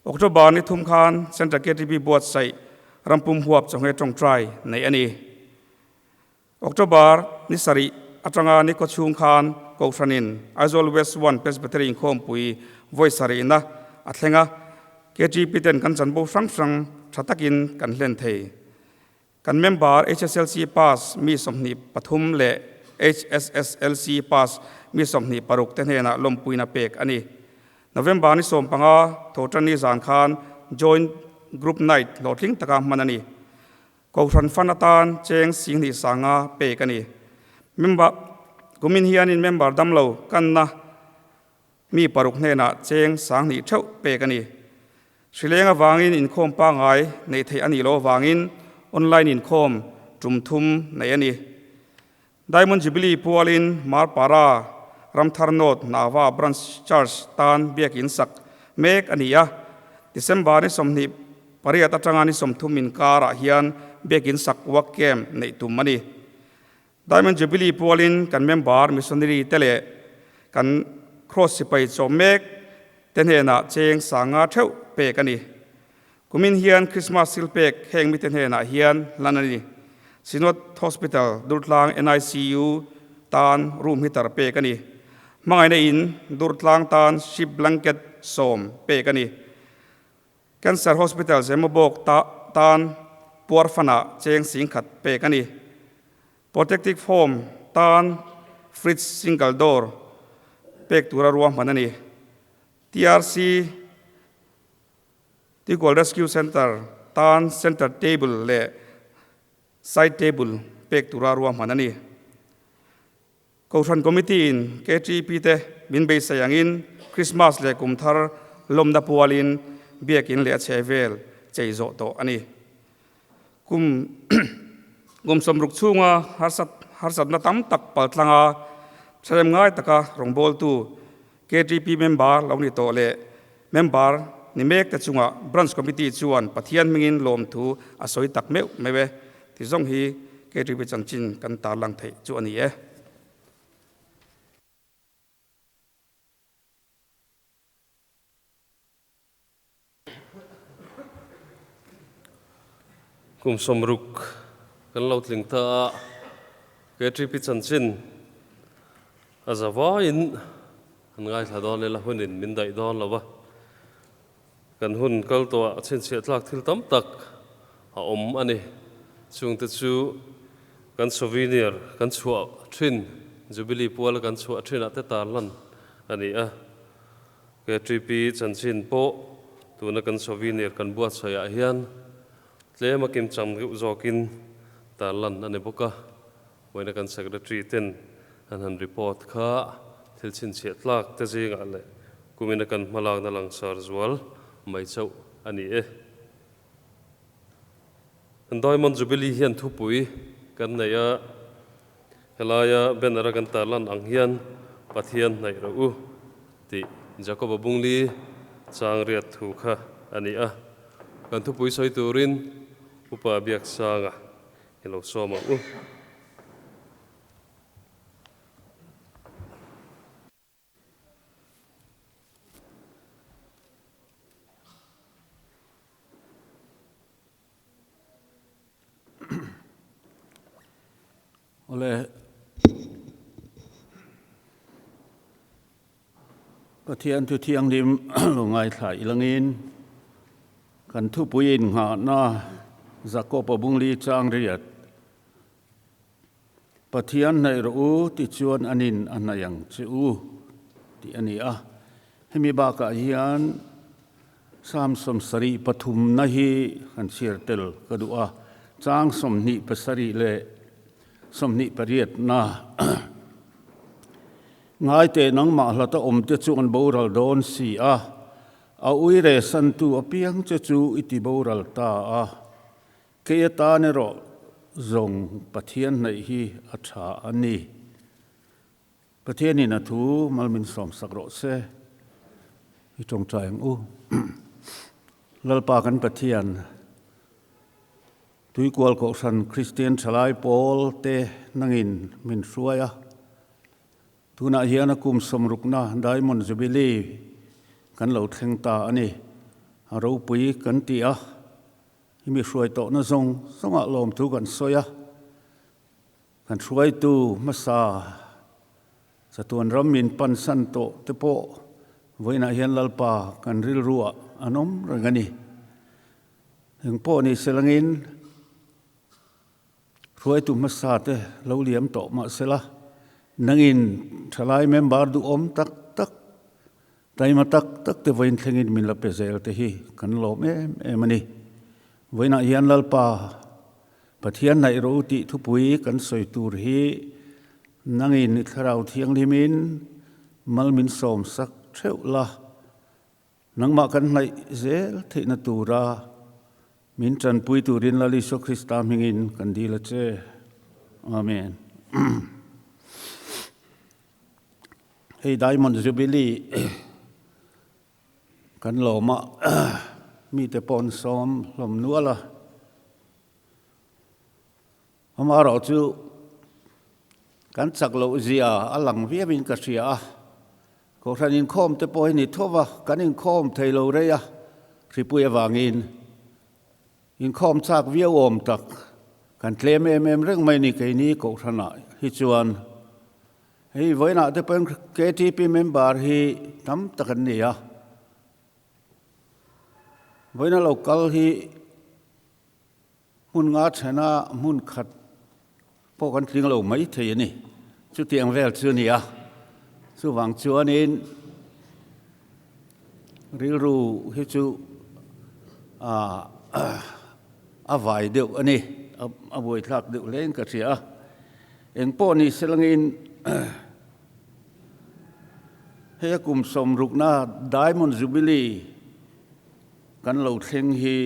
October ni thum khan Central KTP buatsaih rampum huap chawnghe tawngtai neih a ni. October ni sarih atanga ni khawchhung khan Kohhranin Aizawl West 1 Presbytery inkhawmpui vawi sarihna a thleng a, KTP ten kan chanbo hrang hrang tha takin kan hlen thei. Kan member HSLC pass mi 23 leh HSSLC pass mi 26 te hnenah lawmpuina pek a ni. November ni 15 Thawhtanni zan khan Joint Group Night hlawhtling taka hman a ni. Kohhran fan atan cheng 25,000 pek a ni. Member kumin hianin member damlo kanna Mi paruk hnenah cheng 2000 theuh pek a ni. Hrileng avangin inkhawm pangngai neih theih a nih loh avangin online inkhawm tum thum neih a ni. Diamond Jubilee pualin Marpara, Ramthar North Nava Branch Church tan biakin sak mek a ni a. December ni 28 atanga ni 30 inkarah hian biakin sak work camp neih tum a ni. Diamond Jubilee pualin kan member missionary te leh kan Cross sipai chawm mek te hnenah cheng 5000 theuh pek a ni. Kumin hian Christmas thil pek heng mite hnenah hian hlan a ni. Synod Hospital Durtlang NICU tan room heater pek a ni. Hmangaihna in Durtlang tan ship blanket 10 pek a ni. Cancer Hospital Zemabawk tan puar fanah cheng 10,000 pek a ni. Protective Home tan fridge single door pek tura ruahman a ni. TRC Tuikual Rescue Centre tan center table leh side table pek tura ruahman a ni. Kohhran Committee in KTP te min beisei angin Christmas leh kum thar lawmna pualin Biakin leh a chhehvel chei zawh tawh a ni. Kum kum 60 chhunga harsat harsatna tam tak paltlanga thalem ngai taka rawngbawltu KTP member lo ni tawh leh member ni mek te chungah Branch Committee chuan Pathian hmingin lawmthu a sawi tak meuh meuh e ti zawng hi KTP chanchin kan tarlang theih chu a ni e. Kum 60 kan lo tling ta a, KTP chanchin a za vaiin an ngaithla dawn ila hunin min daih dawn lo va, kan hun kal tawhah chhinchhiah tlak thil tam tak a awm a ni. Chungte chu kan souvenir kan chhuah thin, Jubilee puala kan chhuah thinah te tarlan a ni a. KTP chanchin pawh tuna kan souvenir kan buatsaihah hian tlem a kimchang deuh zawkin tarlan a ni bawk a, vawiina kan Secretary ten an han report kha thil chhinchhiah tlak te zingah leh kumina kan hmalakna langsar zual mai chauh a ni e. Diamond Jubilee hian thupui kan nei a, helaia banner a kan tarlan ang hian Pathian hnaih rawh u tih Jakoba Bungli chang riat thu kha a ni a. Kan thupui sawi turin Upa Biaksanga i lo sawm ang u. Awle, Pathian thu thianghlim lo ngaithla ilangin kan thupui innghahna Jakob-a bungli chang riat Pathian hnaih rawh u ti chuan an in a hnaih ang che u tih a ni a. Hemi bakah hian Psalm 73 na hi han chhiar tel ka duh a, chang 27 leh 28 na ngai teh nangmah hlata awmte chu an boral dawn si a, a uire santu apiang che chu i ti boral ta a. Kei atan erawh zawng Pathian hnaih hi a tha a ni. Pathianin a thu mal min sawmsak rawh se. I tawngtai ang u. Lalpa kan Pathian, Tuikual Kohhran Kristian Thalai Pawl te nangin min hruai a. Tunah hian a kum 60na Diamond Jubilee kan lo thleng ta a ni. A ropui kan ti a. I mi hruai tawhna zawng zawngah lawmthu kan sawi a, kan hruaitu hmasa chatuan ram min pansan tawh te pawh vawiinah hian Lalpa kan rilruah an awm reng a ni. Engpawh ni selangin hruaitu hmasa te lo liam tawh mahsela nangin thalai member duhawm tak tak Taima tak tak te vawiin thlengin min la pe zel te hi kan lawm em em a ni. Vawiinah hian Lalpa, Pathian hnaih rawh u tih thupui kan sawi tur hi nangin i Thlarau Thianghlimin mal min sawm sak theuh la, nangmah kan hnaih zel theihna tura min tanpui turin Lal Isua Krista hmingin kan dil a che. Amen. Hei Diamond Jubilee kan lawm a, mite pawh an sawm hlawm nual a. Amaherawh chu kan chak loh zia a lang viauin ka hria a, Kohhran inkhawm te pawh hi ni tho va, kan inkhawm thei lo rei a, hripui avangin inkhawm chak viau awm tak kan tlem em em reng mai ni keini Kohhranah hi chuan. Hei vawiinah te pawhin KTP member hi tam tak an ni a, vawiina lo kal hi hmun nga thena hmun khat pawh kan tling lo mai thei a ni. Chutiang vel chu a ni a, chuvang chuanin rilru hi chu a vai deuh a ni, a buaithlak deuh hlein ka hria a. Eng pawh ni selangin hei a kum 60na Diamond Jubilee kan lo thleng hi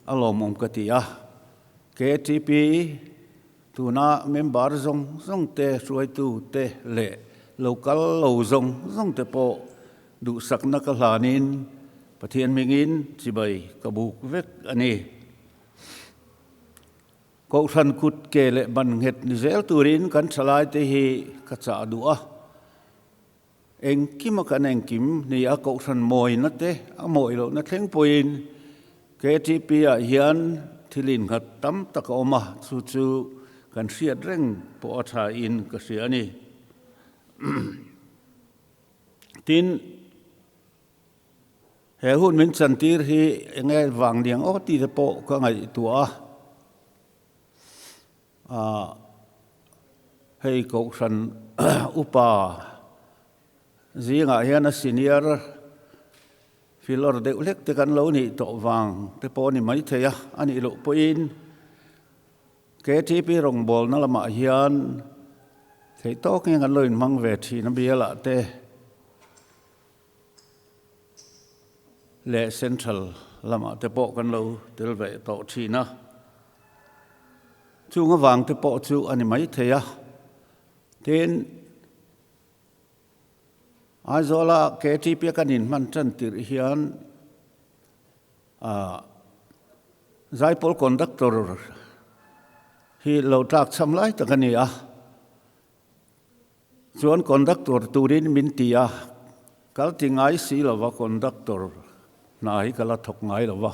a lawmawm ka ti a. KTP tuna member zawng zawng te, hruaitu te leh lo kal lo zawng zawng te pawh duhsakna ka hlanin Pathian hmingin chibai ka buk vek a ni. Kohhran kut ke leh ban nghet ni zel turin kan thalaite hi ka chah duh a. Engkima kan engkim ni a Kohhran mawina te a mawi lohna thleng pawhin KTP ah hian thil innghat tam tak a awm a, chu chu kan hriat reng pawh a tha in ka hria a ni. Tin, he hun min chantir hi enge vang liang aw tih te pawh ka ngaihtuah a. Ahh hei Kohhran upa zingah hian a senior filawr deuh hlek te kan lo nih tawh vang te pawh a ni maithei a, a nih loh pawhin KTP rawngbawlna lamah hian theih tawkin kan lo inhmang ve thin a bialah te leh Central lamah te pawh kan lo tel ve tawh thin a. Chung avang te pawh chu a ni mai thei a. Tin, Aizawla KTP a kan inhman tan tirh hian ah Zaipawl conductor hi lo tlak cham lai tak a ni a. Chuan conductor turin min ti a, kal ti ngai si lova conductor hna hi ka la thawk ngai lova.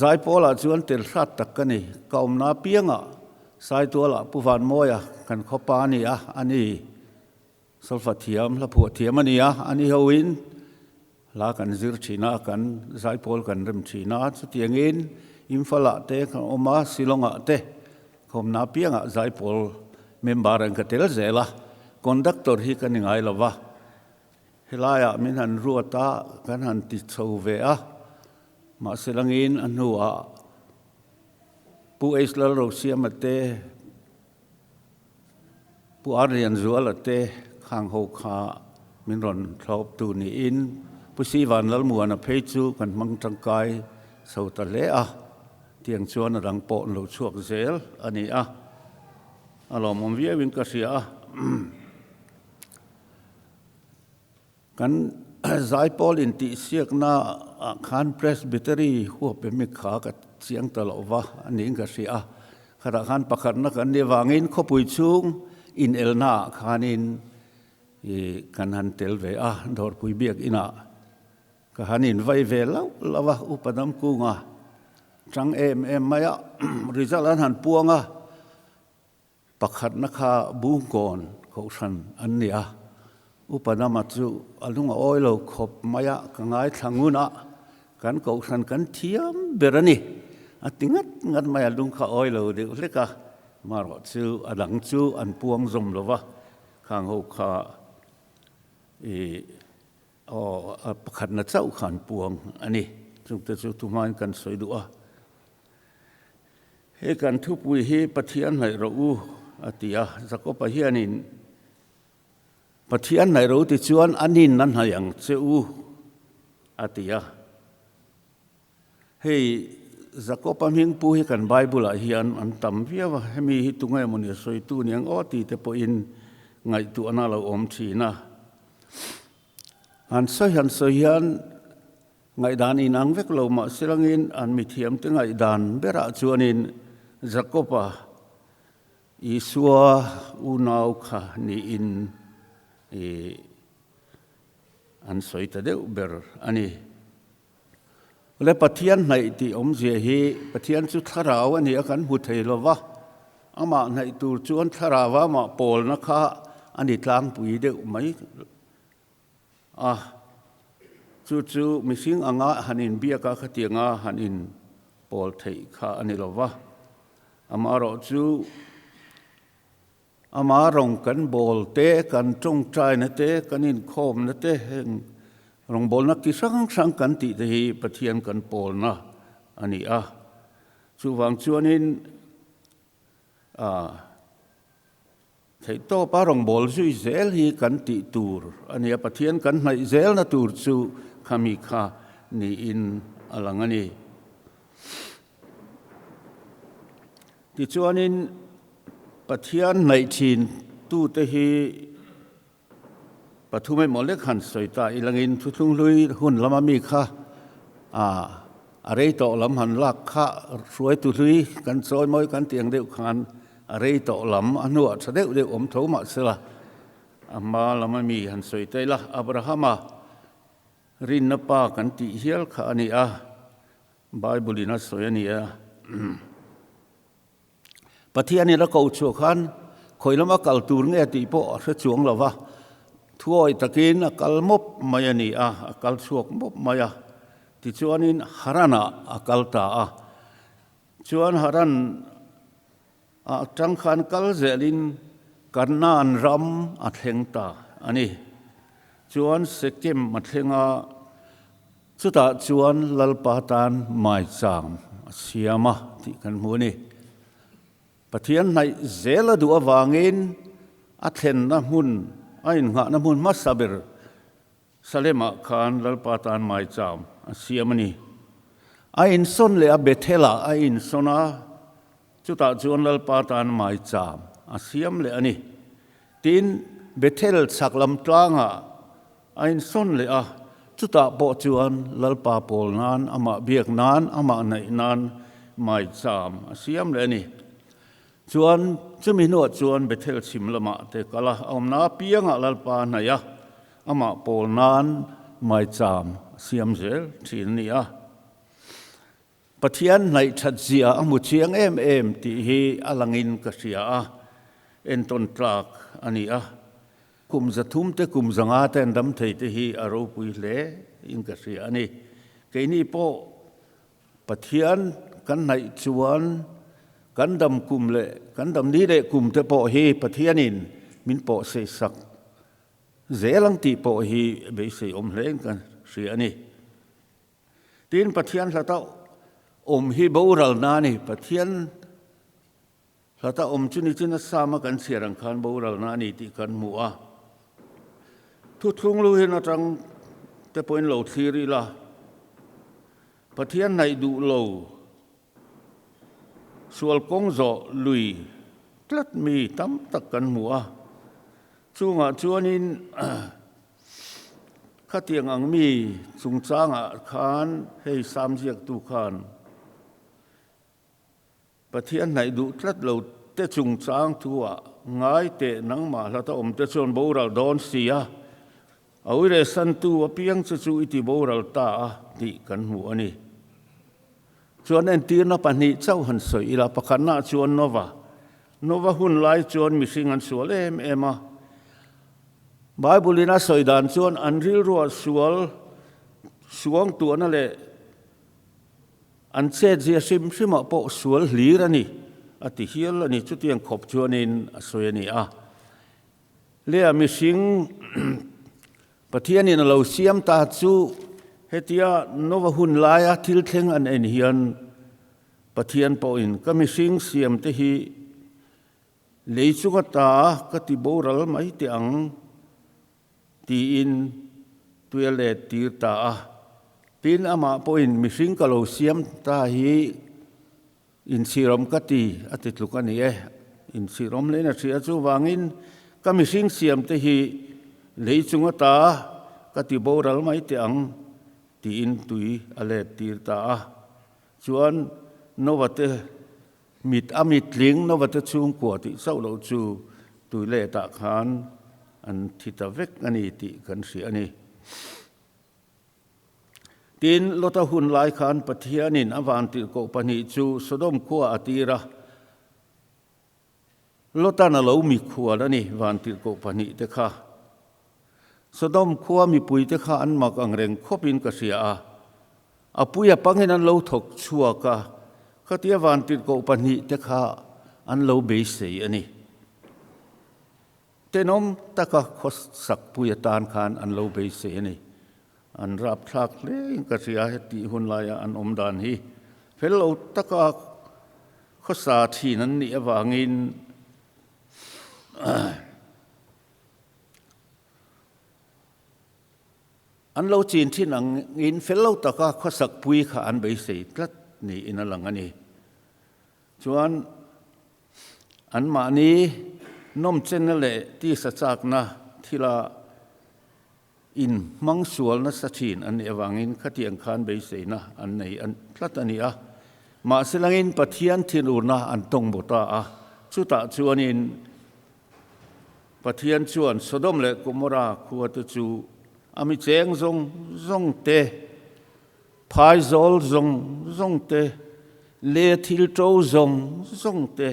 Zaipawlah chuan tel hrat tak ka ni. Ka awmna apiangah Saitualah Pu Vanmawia kan khawpa a ni a, a ni. Solfa thiam, hla phuah thiam a ni a, a ni hoin hla kan zir thin a, kan Zaipawl kan rem thin a. Chutiangin Imphal-ah te kan awm a, Shillong-ah te ka awmna apiangah Zaipawl member an ka tel zel a, conductor hi ka ni ngai lo va. Helaiah min han ruat a, kan han ti chho ve a, mahse langin a hnuah Pu H Lalrosiama te, Pu R Lianzuala te khang ho kha min rawn thlawp tu niin Pu Si Vanlalmuana phei chu kan hmang tangkai chho ta hle a, tiang chuan a dang pawh an lo chhuak zel a ni a, a lawmawm viauin ka hria a. Kan Zaipawl intihsiakna ah khan Presbytery huap emi kha ka chiang ta loh va a niin ka hria a. Khatah khan pakhatna kan nih avangin khawpui chhung inelna ah khanin ih kan han tel ve a, Dawrpui biakinah ka han invai ve lauh lauh a, Upa Damkunga chang em em mai a, result an han puang a. Pakhatna kha Bungkawn Kohhran an ni a, Upa Dama chu a lung a awi lo khawp mai a, ka ngaithla ngun a, kan Kohhran kan thiam ber a ni, a ti ngat ngat mai a, lung kha awi lo deuh hlek a, marawh chu a dang chu an puang zawm lo va, khang ho kha i aw pakhatna chauh kha an puang a ni, chungte chu tuhmain kan sawi duh a. He kan thupui hi Pathian hnaih rawh u a ti a, Jakob-a hianin Pathian hnaih rawh u ti chuan a nin a hnaih ang che u a ti a. Hei Jakob-a hming pu hi kan Bible-ah hian an tam viau a, hemi hi tunge mawni a sawitu ni ang aw ti te pawhin ngaihtuahna a lo awm thin a. An sawi han sawi hian Ngaihdan inang vek lo mah silangin an mithiamte ngaihdan berah chuanin Jakob-a Isua unau kha niin i an sawi ta deuh ber a ni. Le Pathian hnaih tih awmzia hi Pathian chu thlarau a ni a kan hmu thei lo va, amah hnaih tur chuan thlarau amah pawlna kha a ni tlangpui deuh mai. A, chu chu mihring anga han inbiak a, khatianga han inpawl theih kha a ni lo va. Amaherawhchu, ama rawng kan bawl te, kan tawngtaina te, kan inkhawmna te, heng rawngbawlna ki hrang hrang kan tih te hi Pathian kan pawlna a ni a. Chuvang chuanin, a, Theihtawpa rawngbâwl zui zêl hi kan tih tûr a ni a, Pathian kan hnaih zêlna tûr chu khami kha niin a lang a ni. Tichuanin Pathian hnaih thin tute hi Pathum emaw lek han sawi ta ilangin thuthlung hlui hun lama mi kha a rei tawh lam han lak kha hruaitu hlui kan chawi mawi kan tih ang deuh khan a rei tawh lam a hnuah tha deuh deuh awm tho mahsela a hma lama mi han sawi ta ila Abrahama rinna pa kan tih hial kha a ni a, Bible in a sawi a ni a. Pathianin a ko chhuah khan khawi lama kal tur nge tih pawh a hre chuang lo va, thuawi takin a kal mawp mai a ni a, a kal chhuak mawp mai a. Tichuanin Haran-ah a kal ta a. Chuan Haran ah tang khan kal zelin Kanaan ram a thleng ta a ni. Chuan Sekem a thleng a. Chutah chuan Lalpa tan maicham a siam a tih kan hmu a ni. Pathian hnaih zel a duh avangin a thlenna hmun, a innghahna hmun hmasa ber Salemah khan Lalpa tan maicham a siam a ni. A insawn leh a Bethel-ah a insawn a, chutah chuan Lalpa tan maicham a siam leh a ni. Tin, Bethel chhak lam tlangah A insawn leh a, chutah pawh chuan Lalpa pawl nan, amah biak nan, amah naih nan maicham a siam leh a ni. Chuan chumi hnuah chuan Bethel chhim lamah te kal a, a awmna apiangah Lalpa a hnaih a, amah pawl nan maicham a siam zel thin a ni a. Pathian hnaih that zia a hmu chiang em em tih hi a langin ka hria a, entawn tlak a ni a. Kum 300 te kum 500 te an dam thei te hi a ropui hle in ka hria a ni. Keini pawh Pathian kan hnaih chuan kan dam kum leh kan dam ni leh kum te pawh hi Pathianin min pawh seisak zel ang tih pawh hi beisei awm hle in ka hria a ni. Tin, Pathian hlata awm hi boralna a ni. Pathian hlata awm chu nichin a sama kan chhiar ang khan boralna a ni tih kan hmu a. Thuthlung lu hin atang te pawhin lo thlir ila, Pathian hnaih duh lo, sual kawng zawh lui tlat mi tam tak kan hmu a. Chungah chuanin Khatiang ang mi chungchangah khan hei Sam ziaktu khan Pathian hnaih duh tlat lo te chungchang thu-ah ngai teh nangmah hlata awm te chuan boral dawn si a, a uire santu apiang che chu i ti boral ta a tih kan hmu a ni. Chuan entirna pahnih chauh han sawi ila, pakhatnaah chuan Nova. Nova hun lai chuan mihring an sual em em a. Bible-in a sawi dan chuan an rilruah sual suang tuahna leh an chetzia hrim hrimah pawh sual hlir a ni a ti hial a ni. Chutiang khawp chuanin a sawi a ni a. Lea mihring Pathianin a lo siam ta chu hetia Nova hun laia thil thleng an en hian Pathian pawhin ka mihring siamte hi Lei chunga ta ka ti boral mai teh ang, tiin tui a let tir ta a. Tin, amah pawhin mihring ka lo siam ta hi inchhirawm ka ti, a ti tluk a ni e. Inchhirawm hlein a hria chuvangin ka mihring siam te hi lei chunga ta ka ti boral mai teh ang, tiin tui a let tir ta a. Chuan Nova te Mit a mitling Novate chhungkua tih chauh loh chu tuiletah khan an thi ta vek a ni tih kan hria a ni. Tin, Lota hun lai khan Pathianin a vantirhkoh pahnih chu Sodom khua a tir a, Lotan a lo mikhual a ni vantirhkoh pahnih te kha. Sodom khua mipuite kha an mak ang reng khawpin ka hria a, a pui a pangin an lo thawk chhuak a, khatia vantirhkoh pahnihte kha an lo beisei a ni. Tenawm taka khawsak pui atan khan an lo beisei a ni. An rapthlak hlein ka hria hetih hun laia an awm dan hi fel lo taka khawsa thin an nih avangin An lo chin thin angin fel lo taka khawsak pui kha an beisei tlat niin a lang a ni. Chuan anmahni nawmchenna leh tisa chakna thila in hmang sual nasa thin an nih avangin khatiang khan beiseina an nei tlat a ni a. Mahse langin Pathian thinurna an tawng baw ta a, chutah chuanin Pathian chuan Sodom leh Gomorra khuate chu a mi cheng zawng zawng te, phaizawl zawng zawng te, leh thil ṭo zawng zawng te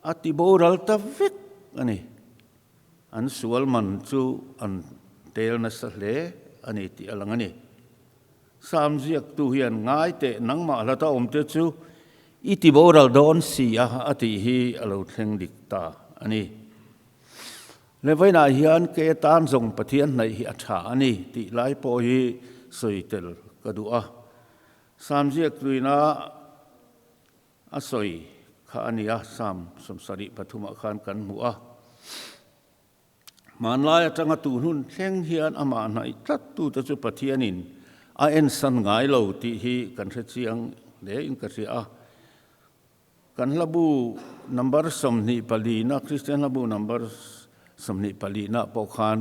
a ti boral ta vek a ni. An sual man chu an tel nasa hle a ni tih a lang a ni. Sam ziaktu hian ngai teh nangmah hlata awmte chu i ti boral dawn si a a tih hi a lo thleng dik ta a ni. Levainah hian ke tan zawng Pathian hnaih hi a tha a ni tih lai pawh hi sawi tel ka duh a. Sam ziaktuina a sawi kha a ni a, Sam 73 ah khan kan hmu a. Hmanlai atanga tu hnun thleng hian amah hnaih tlat tute chu Pathianin a ensan ngai lo tih hi kan hre chiang hle in ka hria a. Kan hlabu number 24 na, Kristian hlabu number 24 na pawh khan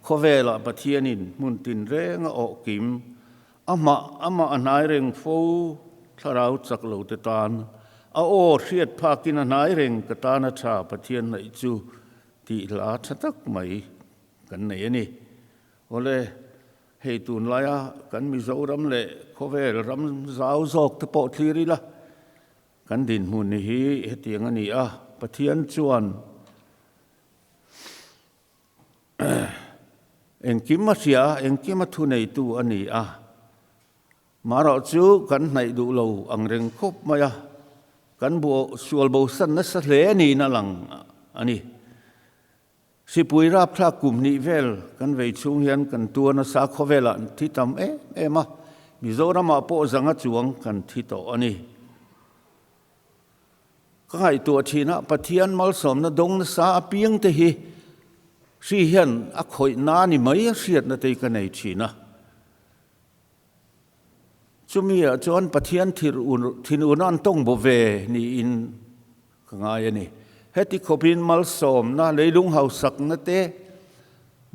khawvelah Pathianin hmun tinreng a awh kim, amah amah a hnai reng fo thlarau chak lo te tan, a aw hriat phakin a hnai reng ka tan a tha Pathian hnaih chu Tih hla tha tak mai kan nei a ni. Awle, hei tunlaia kan Mizoram leh khawvel ram zau zawk te pawh thlir ila, kan dinhmun hi hetiang a ni a, Pathian chuan engkim a hria a, engkim a thuneitu a ni a, Marawh chu kan hnaih duh lo ang reng khawp mai a, kan sual bosan nasa hle niin a lang a ni. Sipui rapthlak kum hnih vel kan vei chhung hian kan tua nasa khawvelah an thi tam em em a, Mizoramah pawh zanga chuang kan thi tawh a ni. Ka ngaihtuah thin a, Pathian malsawmna dawng nasa apiang te hi hri hian a khawih na ni mai a hriatna te hi ka nei thin a. Chumi ah chuan Pathian thinurna an tawng baw ve niin ka ngai a ni. Heti khawpin malsawmna, leilung hausakna te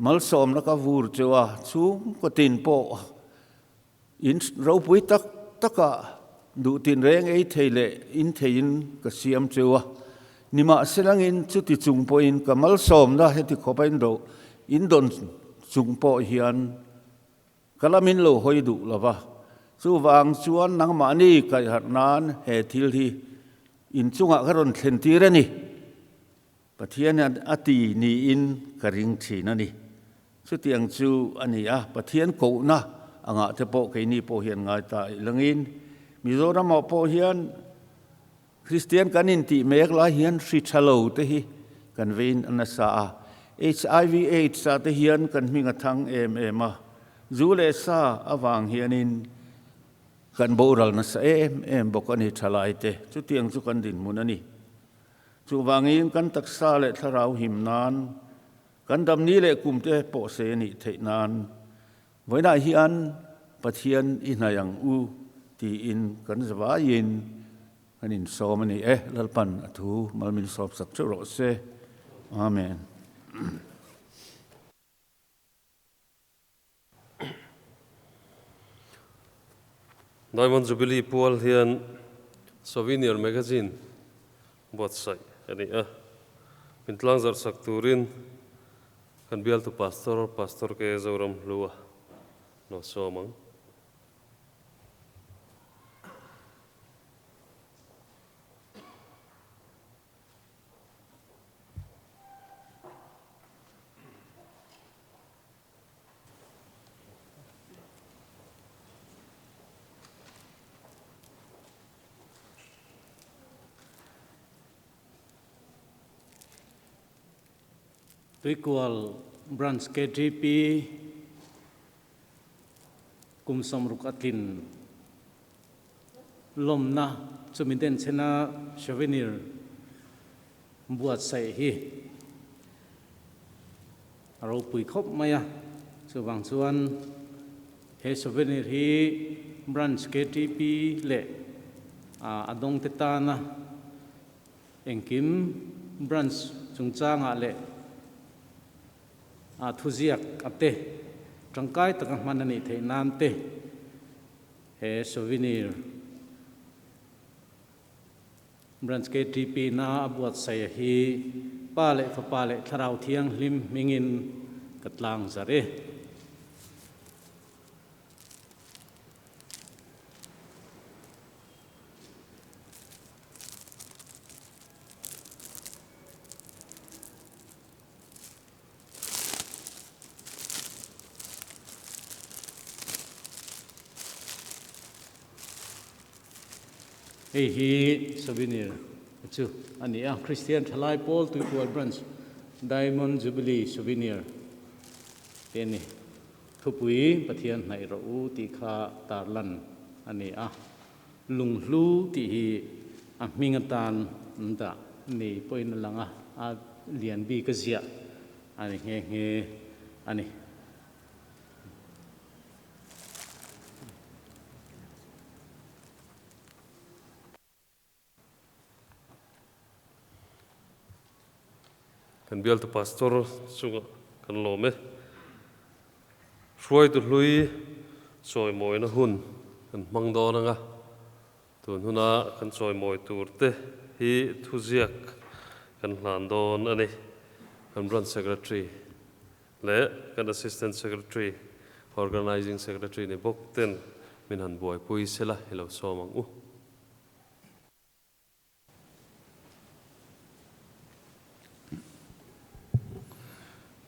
malsawmna ka vur cheu a, chhungkaw tin pawh in ropui tak takah duh tinreng ei thei leh in theiin ka siam cheu a. Nimahselangin chuti chung pawhin ka malsawmna heti khawpa in dawn chung pawh hian Ka la min lo hawi duh lo va, chuvang chuan nangmahni kaihharh nan he thil hi inchungah ka rawn thlen tir a ni. Pathian hian a ti niin ka ring thin a ni. Chutiang chu a ni a, Pathian kohna angah te pawh keini pawh hian ngai ta ilangin Mizoramah pawh hian Kristian kan intih mek lai hian hri tha lo te hi kan vein a nasa a, HIV AIDS ah te hian kan hming a thang em em a, zu leh sa avang hianin kan boral nasa em em bawk a ni thalai te, chutiang chu kan dinhmun a ni. Chuvangin kan taksa leh thlarau him nan, kan damni leh kum te pawh se a nih theih nan Vawiinah hian Pathian i hnaih ang u tiin kan zavaiin kan insawm a ni e. Lalpan a thu mal min sawp sak theuh rawh se. Amen. Diamond Jubilee pual hian Souvenir Magazine buatsaih a ni a, min tlangzarh sak turin Kan bialtu Pastor, Pastor K. Zoram Hlua lo sawm ang. Tuikual Branch KTP kum 60 a tlin lawmna chumi denchhena souvenir buatsaih hi a ropui khawp mai a. Chuvang chuan he souvenir hi Branch ktp leh a dawngte tana engkim Branch chungchangah leh a thuziak a te tangkai taka hman a nih theih nan te he souvenir Branch ktp na a buatsaih a hi Pa leh Fapa leh Thlarau Thianghlim hmingin ka tlang zar e. Hei hi souvenir chu a ni a, Kristian Thalai Pawl Tuikual Branch Diamond Jubilee Souvenir te a ni. Thupui Pathian hnaih rawh u tih kha tarlan a ni a, Lunghlu tih hi a hming atan an dah ni pawhin a lang a, a lian bik a ziah a ni nghe nghe a ni. Kan bialtu pastor chungah kan lawm e. Hruaitu hlui chawimawina hun kan hmang dawn anga, tun huna kan chawimawi tur te hi thuziak kan hlan dawn a ni. Kan Branch Secretary leh kan Assistant Secretary, Organising Secretary ni bawk ten min han buaipui sela i lo sawm ang u.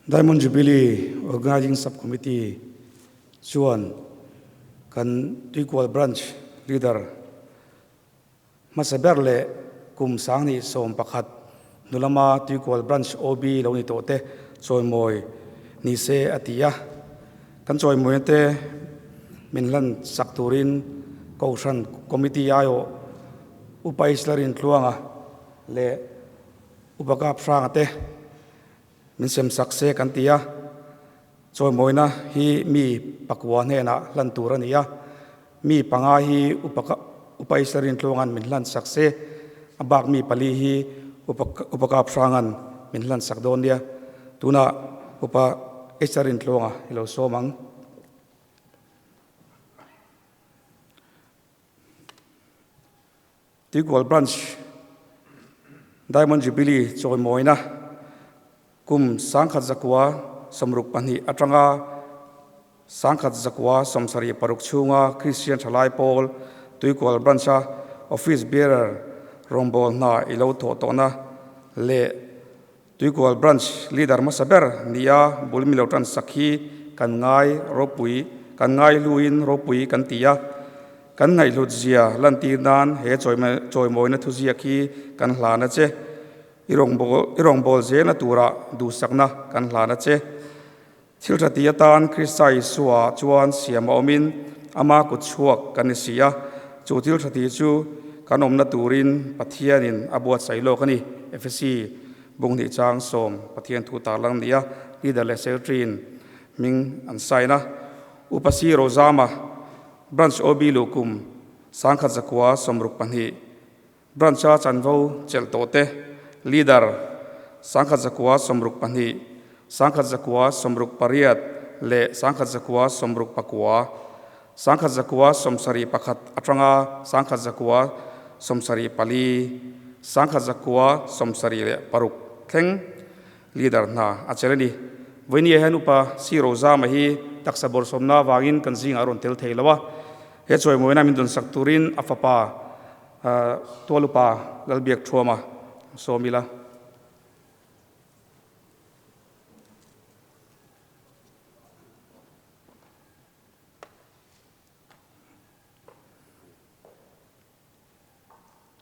Diamond Jubilee Organising Sub-Committee chuan kan Tuikual Branch Leader hmasa ber leh kum 2011 hnu lama Tuikual Branch OB lo ni tawh te chawimawi ni se a ti a. Kan chawimawina te min hlan sak turin Kohhran Committee aiawh Upa Islarin Tluanga leh Upa Kap Hranga te min sem sak se kan ti a, chawimawina hi mi pakua hnenah hlan tur a ni a, mi panga hi Upa Islarin Tluanga'n min hlan sak se, a bak mi pali hi Upa Kap Hranga'n min hlan sak dawn nia. Tunah Upa Islarin Tluanga i lo sawm ang. Tuikual Branch Diamond Jubilee chawimawina kum 1962 atanga 1976 chhunga Kristian Thalai Pawl Tuikual Branch-a Office Bearer rawngbâwl hna i lo thawh tawhna leh Tuikual Branch Leader hmasa ber nia bul mi lo tan sak hi kan ngai ropui, kan ngai hluin ropui kan ti a. Kan ngaihhlut zia lantir nan he chawimawina thuziak hi kan hlan a che. I rawngbâwl zelna turah duhsakna kan hlan a che. Thil tha ti atan Krista Isua chuan siam a awmin ama kut chhuak kan ni si a, chu thil tha ti chu kan awmna turin Pathianin a buatsaih lawk a ni. Efesi bunghnih chang sawm Pathian thu tarlang ni a, leader leh secretary-in hming an sign a. Upa C. Rozama, Branch OB luhkum 1962, Branch-a chanvo chelh tawh te, Leader, 1962, 1968 leh 1969, 1971 atanga 1974, 1976 thleng Leader hna a chelh a ni. Vawinia hian Upa C. Rozama hi taksa bawrhsawmna avangin kan zingah a rawn tel thei lo a, he chawimawina min dawnsak turin a fapa Tualupa Lalbiak Thuama sawm ila.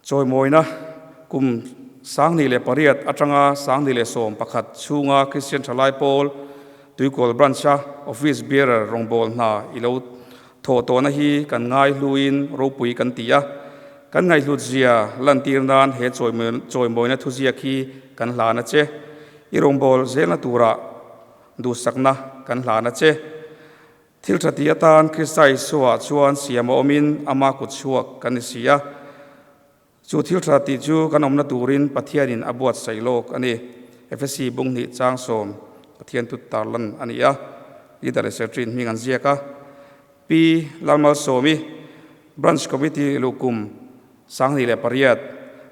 Chawimawina kum 2008 atanga 2011 chhunga Kristian Thalai Pawl Tuikual Branch-a Office Bearer rawngbâwl hna i lo thawh tawhna hi kan ngaihluin ropui kan ti a, kan ngaihhlutzia lantir nan he chawimawina thuziak hi kan hlan a che. I rawngbâwl zelna turah duhsakna kan hlan a che. Thil tha ti atan Krista Isua chuan siam a awmin ama kut chhuak kan ni si a. Chu thil tha tih chu kan awmna turin Pathianin a buatsaih lawk a ni. Efesi bunghnih chang sawm Pathian tut tarlan a ni a, Leader leh Secretary in hming an ziak a. Pi Lalmalsawmi, Branch Committee luhkum 2008,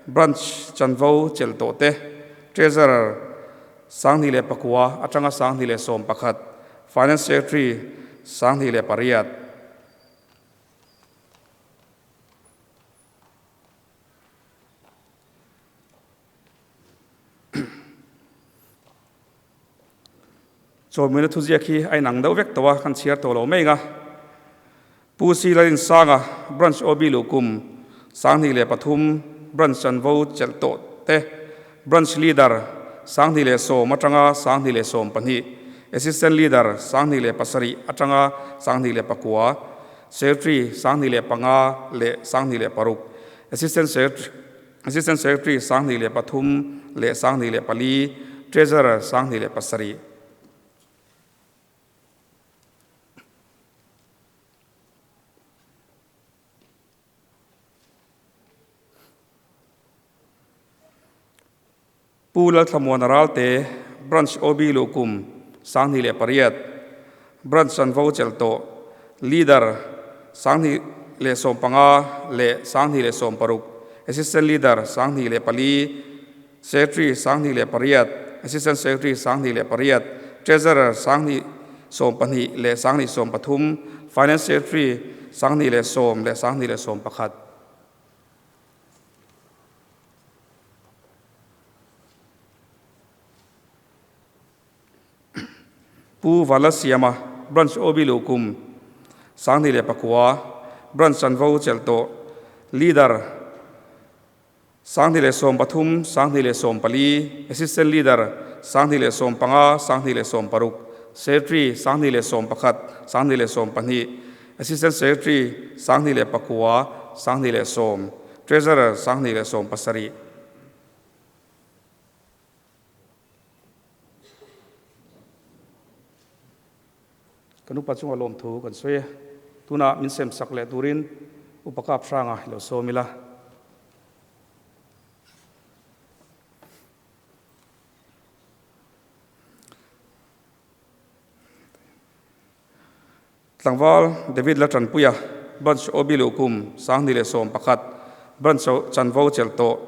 Branch chanvo chelh tawh te, Treasurer 2009 atanga 2011, Finance Secretary 2008. Chawlmuina thuziak hi a inang deuh vek tawh a, kan chhiar tawh lo mai ang a. Pu Si Lalinsanga, Branch OB luhkum 2003, Branch chanvo chelh tawh te, Branch Leader 2010 atanga 2012, Assistant Leader 2007 atanga 2009, Secretary 2005 leh 2006, Assistant Secretary Assistant Secretary 2003 leh 2004, Treasurer 2007. Pu Lalthlamuana Ralte, Branch OB luhkum 2008, Branch chanvo chelh tawh, Leader 2015 leh 2016, Assistant Leader 2004, Secretary 2008, Assistant Secretary 2008, Treasurer 2012 leh 2013, Finance Secretary 2010 leh 2011. Pu Valasiama, Branch OB luhkum 2009, Branch chanvo chelh tawh, Leader 2013, 2014, Assistant Leader 2015, 2016, Secretary 2011, 2012, Assistant Secretary 2009, 2010, Treasurer 2017. Kan upa chunga lawmthu kan sawi e. Tunah min sem sak leh turin Upa Kap Hranga i lo sawm ila. Tlangval David Laltanpuia, Branch OB luhkum 2011, Branch chanvo chelh tawh,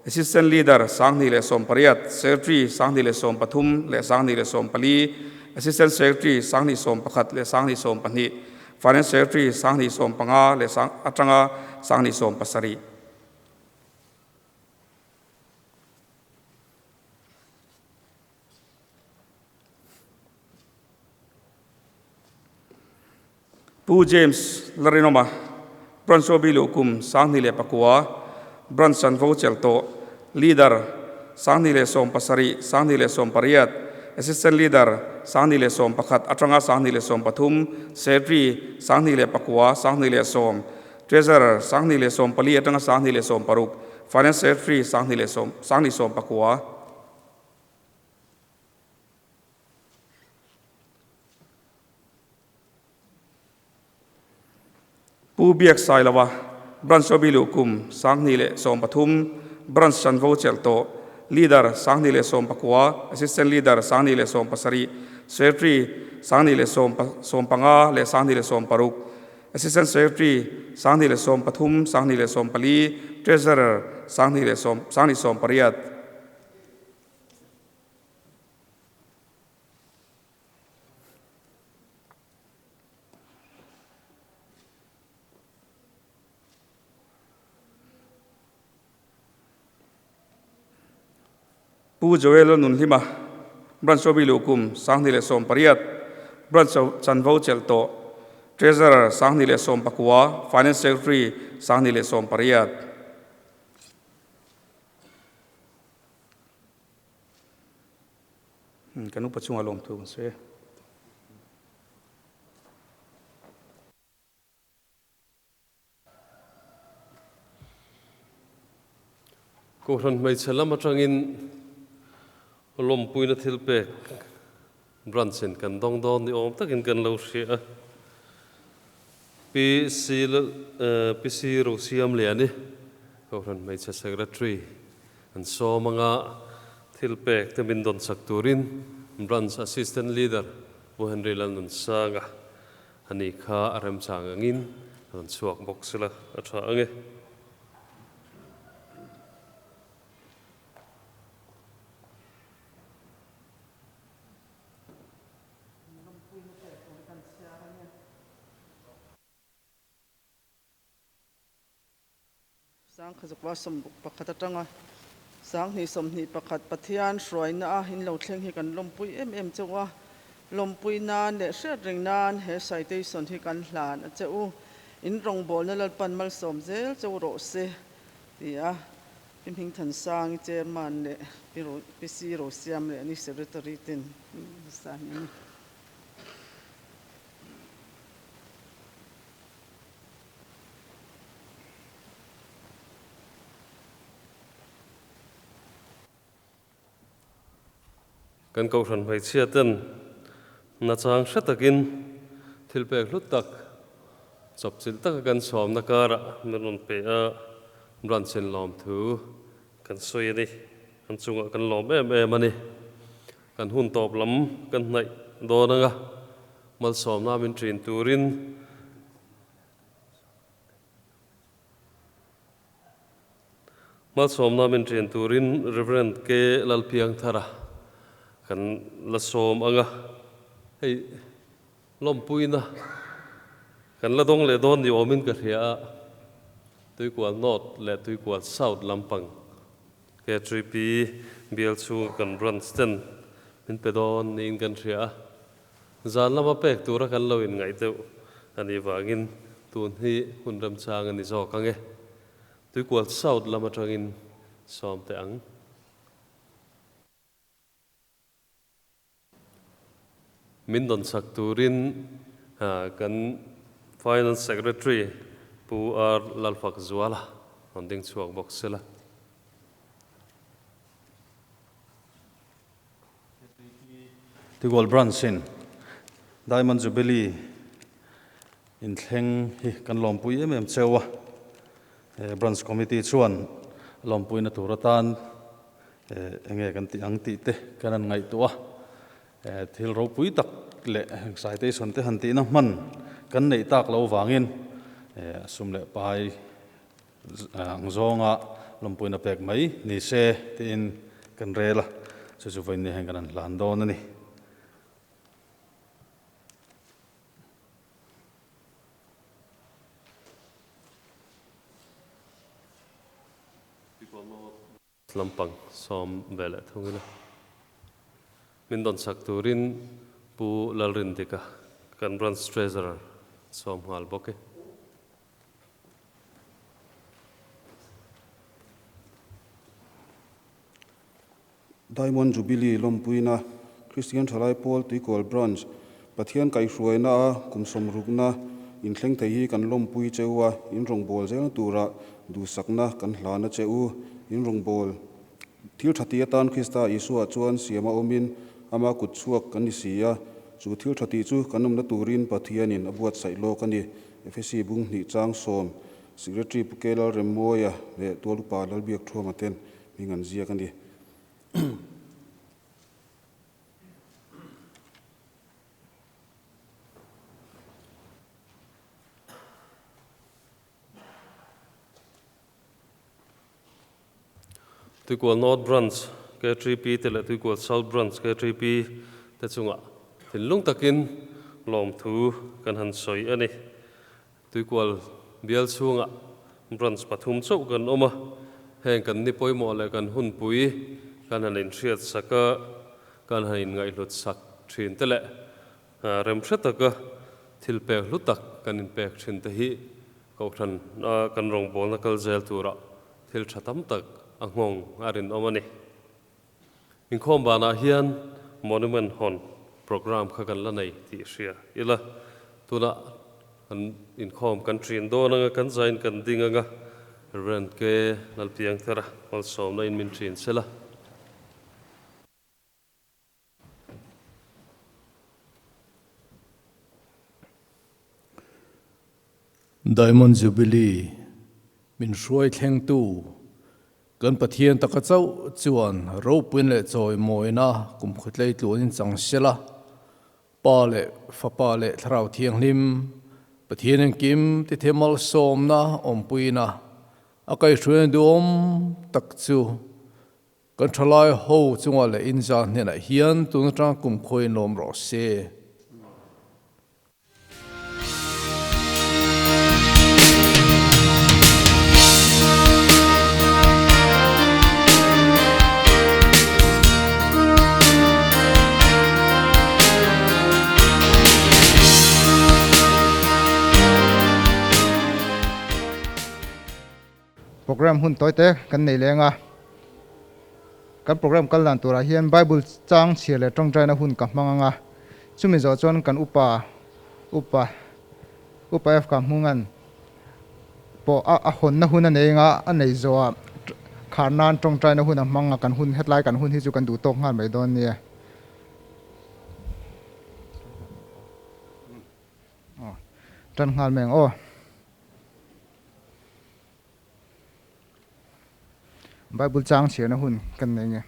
Assistant Leader 2018, Secretary 2013 leh 2014, Assistant Secretary 2011 leh 2012, Finance Secretary 2015 leh atanga 2017. Pu James Larinawma, Branch OB luhkum 2009, Branch chanvo chelh tawh, Leader 2017, 2018, Assistant Leader 2011 atanga 2013, Secretary 2009, 2010, Treasurer 2014 atanga 2016, Finance Secretary 2019. Pu Biak Sailova, Branch Obi luhkum 2013, Branch chanvo chelh tawh, Leader 2019, Assistant Leader 2017, Secretary 2015 leh 2016, Assistant Secretary 2013, 2014, Treasurer 2018. Pu Joel Nunhlima, Branch Obi luhkum 2018, Branch chanvo chelh tawh, Treasurer 2019, Finance Secretary 2018. Kan upa chunga lawm thu kan sawi e. Kohhran hmeichhe lam atangin lawmpuina thil pek branch in kan dawng dawn ni awm takin kan lo hria a. Pi C Pi C Rosiamliani, Kohhran Hmeichhe Secretary an sawm anga thil pek te min dawn chak turin Branch Assistant Leader Pu Henry Lalnunsanga a ni kha a remchang angin rawn chhuak bawk sela a tha ang e. Sangkhazukva 61 atanga 2021 Pathian hruaina a in lo thleng hi kan lawmpui em em cheu a, lawmpui nan leh hriat reng nan he citation hi kan hlan a che u. In rawngbawlna Lalpan malsawm zel cheu rawh se ti a Pi Hmingthansangi Chairman leh Pi Pi Si Rosiam leh ani Secretary ten hmasa hi a ni. Kan Kohhran hmeichhia ten nachang hre takin thil pek hlut tak chawpchilh taka kan sawmna karah min rawn pe a, branch in lawmthu kan sawi a ni. Kan chungah kan lawm em em a ni. Kan hun tawp lam kan hnaih dawn anga malsawmna min ṭin turin Malsawmna min ṭian turin Rev. K. Lalpiangthara kan la sawm ang a, hei lawmpuina kan la dawng leh dawn ni awmin ka hria a, Tuikual North leh Tuikual South lampang KTP bial chhunga kan branch ten min pe dawn niin kan hria a. Zan lama pek tura kan lo inngaih deuh a nih vangin tun hi hun remchang a ni zawk ang e. Tuikual South lam atangin sawm teh ang. Min dawn chak turin kan Finance Secretary Pu R Lalfakzuala rawn ding chhuak bawk sela. Tuikual Branch in Diamond Jubilee inthleng hi kan lawmpui em em cheu a, Branch Committee chuan lawmpuina tur atan enge kan tih ang tih te kan han ngaihtuah a, thil ropui tak leh citation te han tihna hman kan neih tak loh vangin a sum leh pai Ang zawnga lawmpuina pek mai ni se tiin kan rel a, chu chu vawiin ni hian kan han hlan dawn a ni. Lampang sawm ve leh thung ila min dawn chak turin Pu Lalrindika kan Branch Treasurer sawm nghal bawk e. Diamond Jubilee lawmpuina Kristian Thalai Pawl Tuikawl Branch Pathian kaihhruaina a kum sawmrukna inthleng thei hi kan lawmpui che u a, in rawngbâwl zelna tura duhsakna kan hlana che u. In rawngbâwl thil tha tih atan Krista Isua chuan siam a awmin ama kut chhuak kan ni si a, chu thil tha tih chu kan awmna turin Pathianin a buatsaih lawk a ni. Efesi bung hnih chang sawm, Secretary Pu K Lalremmawia leh Tualupa Lalbiak Thuama ten hming an ziak a ni. Tuikual North Branch KTP te leh Tuikual South Branch KTP te chungah thinlung takin lawmthu kan han sawi a ni. Tuikual bial chhungah branch pathum chauh kan awm a, heng kan ni pawimawh leh kan hunpui kan han inhriat sak a, kan han inngaihhlut sak thin te leh remhre taka thil pek hlu tak kan inpek thin te hi Kohhran a kan rawngbawlna kal zel turah thil tha tam tak a nghawng a rinawm a ni. Inkhawm banah hian Monument hawn programme kha kan la nei tih hria ila, tunah kan inkhawm kan ṭin dawn anga kan zain kan ding anga Rev. K. Lalpiangthara malsawmna in min ṭin sela. Diamond Jubilee min hruai thlengtu kan Pathian taka chauh chuan ropuin leh chawimawina kum khawtlei tluanin chang sela, Pa leh Fapa leh Thlarau Thianghlim, Pathian engkim tithe malsawmna awmpuina a kaihhruaina duhawm tak chu kan thalai ho chungah leh inzah hnenah hian tun atanga kumkhuain lawm rawh se. Program hun tawi te kan nei leng a, kan program kal dan turah hian Bible chang chhiar leh tawngtaina hun ka hmang ang a, chumi zawh chuan kan upa upa upa FK Hmungan pawh a a hawnna hun a nei anga a nei zawhah khar nan tawngtaina hun a hmang a, kan hun hetlai kan hun hi chu kan duh tawk nghal mai dawn nia. Aw tan nghal mai ang aw. Bible chang chhiarna hun kan nei nge.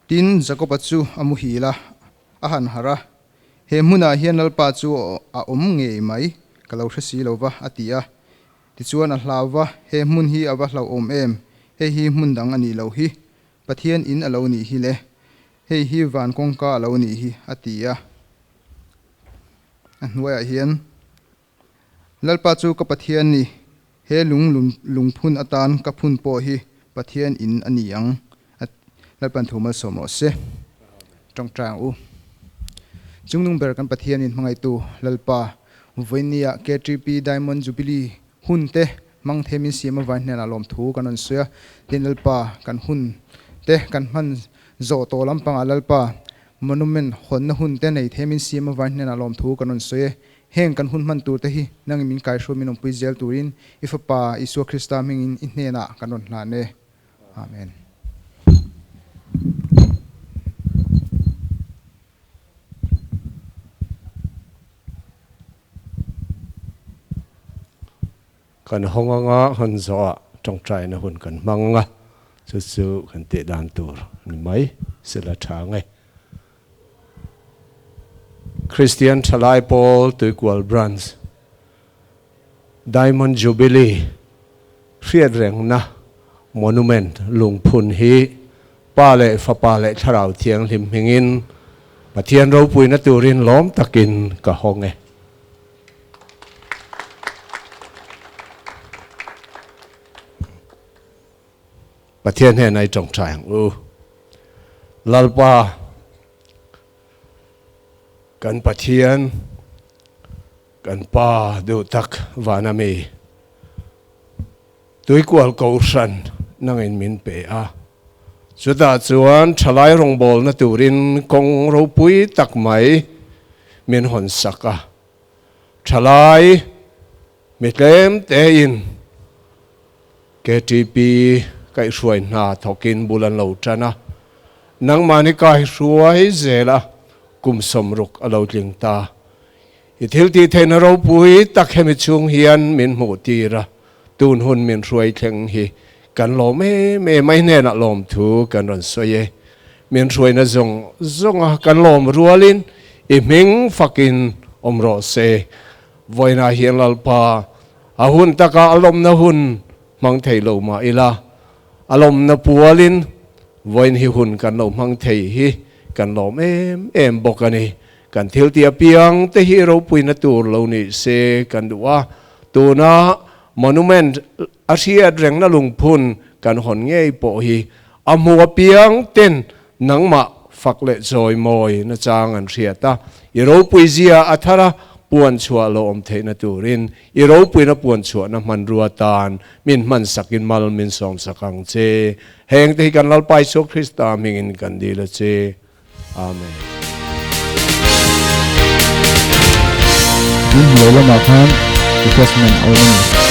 Tin, Jakoba chu a muhil a, a han harh a, He hmunah hian Lalpa chu a awm ngei mai, ka lo hre si lo va, a ti a. Tichuan a hlau va, He hmun hi a va hlauhawm em? Hei hi hmun dang a nih loh hi. Pathian in a lo nih hi le. Hei hi van kawngka a lo nih hi, a ti a. A hnuaiah hian, Lalpa chu ka Pathian ni, he lung lungphun atan ka phun pawh hi Pathian in a ni ang, a Lalpan thu malsawm rawh se. Tawngtai ang u. Chungnung ber kan Pathian in hmangaihtu Lalpa, vawinia KTP Diamond Jubilee hun te Hmang thei min siam avain hnenah lawmthu kan rawn sawi a, tin Lalpa kan hun te kan hman zawh tawh lampangah Lalpa monument hawnna hun te nei thei min siam avain hnenah lawmthu kan rawn sawi e. Heng kan hun hman tur te hi nangin min kaihruai min awmpui zel turin i Fapa Isua Krista hmingin i hnenah kan rawn hlan e. Amen. Kan hawng anga hawn zawhah tawngtaina hun kan hmang anga, chu chu kan tih dan tur ni mai sila tha nge. Kristian Thalai Pawl Tuikual Branch Diamond Jubilee hriat rengna Monument lungphun hi Pa leh Fapa leh Thlarau Thianghlim hmingin Pathian ropuina turin lawm takin ka hawng e. Pathian hnenah i tawngtai ang u. Lalpa, kan Pathian, kan Pa duh tak vana mi, Tuikual Kohhran nangin min pe a. Chutah chuan thalai rawngbawlna turin kawng ropui tak mai min hawn sak a. Thalai mi tlem tein KTP kaihhruai hna thawkin bul an lo tan a. Nangmahni kaihhruai zela kum 60 a lo tling ta. I thil tih theihna ropui tak hemi chhung hian min hmuh tir a, tun hun min hruai thleng hi kan lawm em em a, i hnenah lawmthu kan rawn sawi e. Min hruaina zawng zawnga kan lawm rualin i hming fakin awm rawh se. Vawiinah hian Lalpa a hun taka a lawmna hun hmang thei lo mah ila, a lawmna pualin vawiin hi hun kan lo hmang thei hi kan lawm em em bawk a ni. Kan thil tih apiang te hi ropuina tur lo ni se kan duh a, tuna monument a hriat rengna lungphun kan hawn ngei pawh hi a hmu apiang ten nangmah fak leh chawimawi nachang an hriat a, i ropui zia a thar a puan chhuah lo awm theihna turin i ropuina puan chhuahna hmanrua tan min hman sakin mal min sawmsak ang che. Heng te hi kan Lalpa Isua Krista hmingin kan dil a che. Amen. Tin, lo lamah khan refreshment a awm a ni.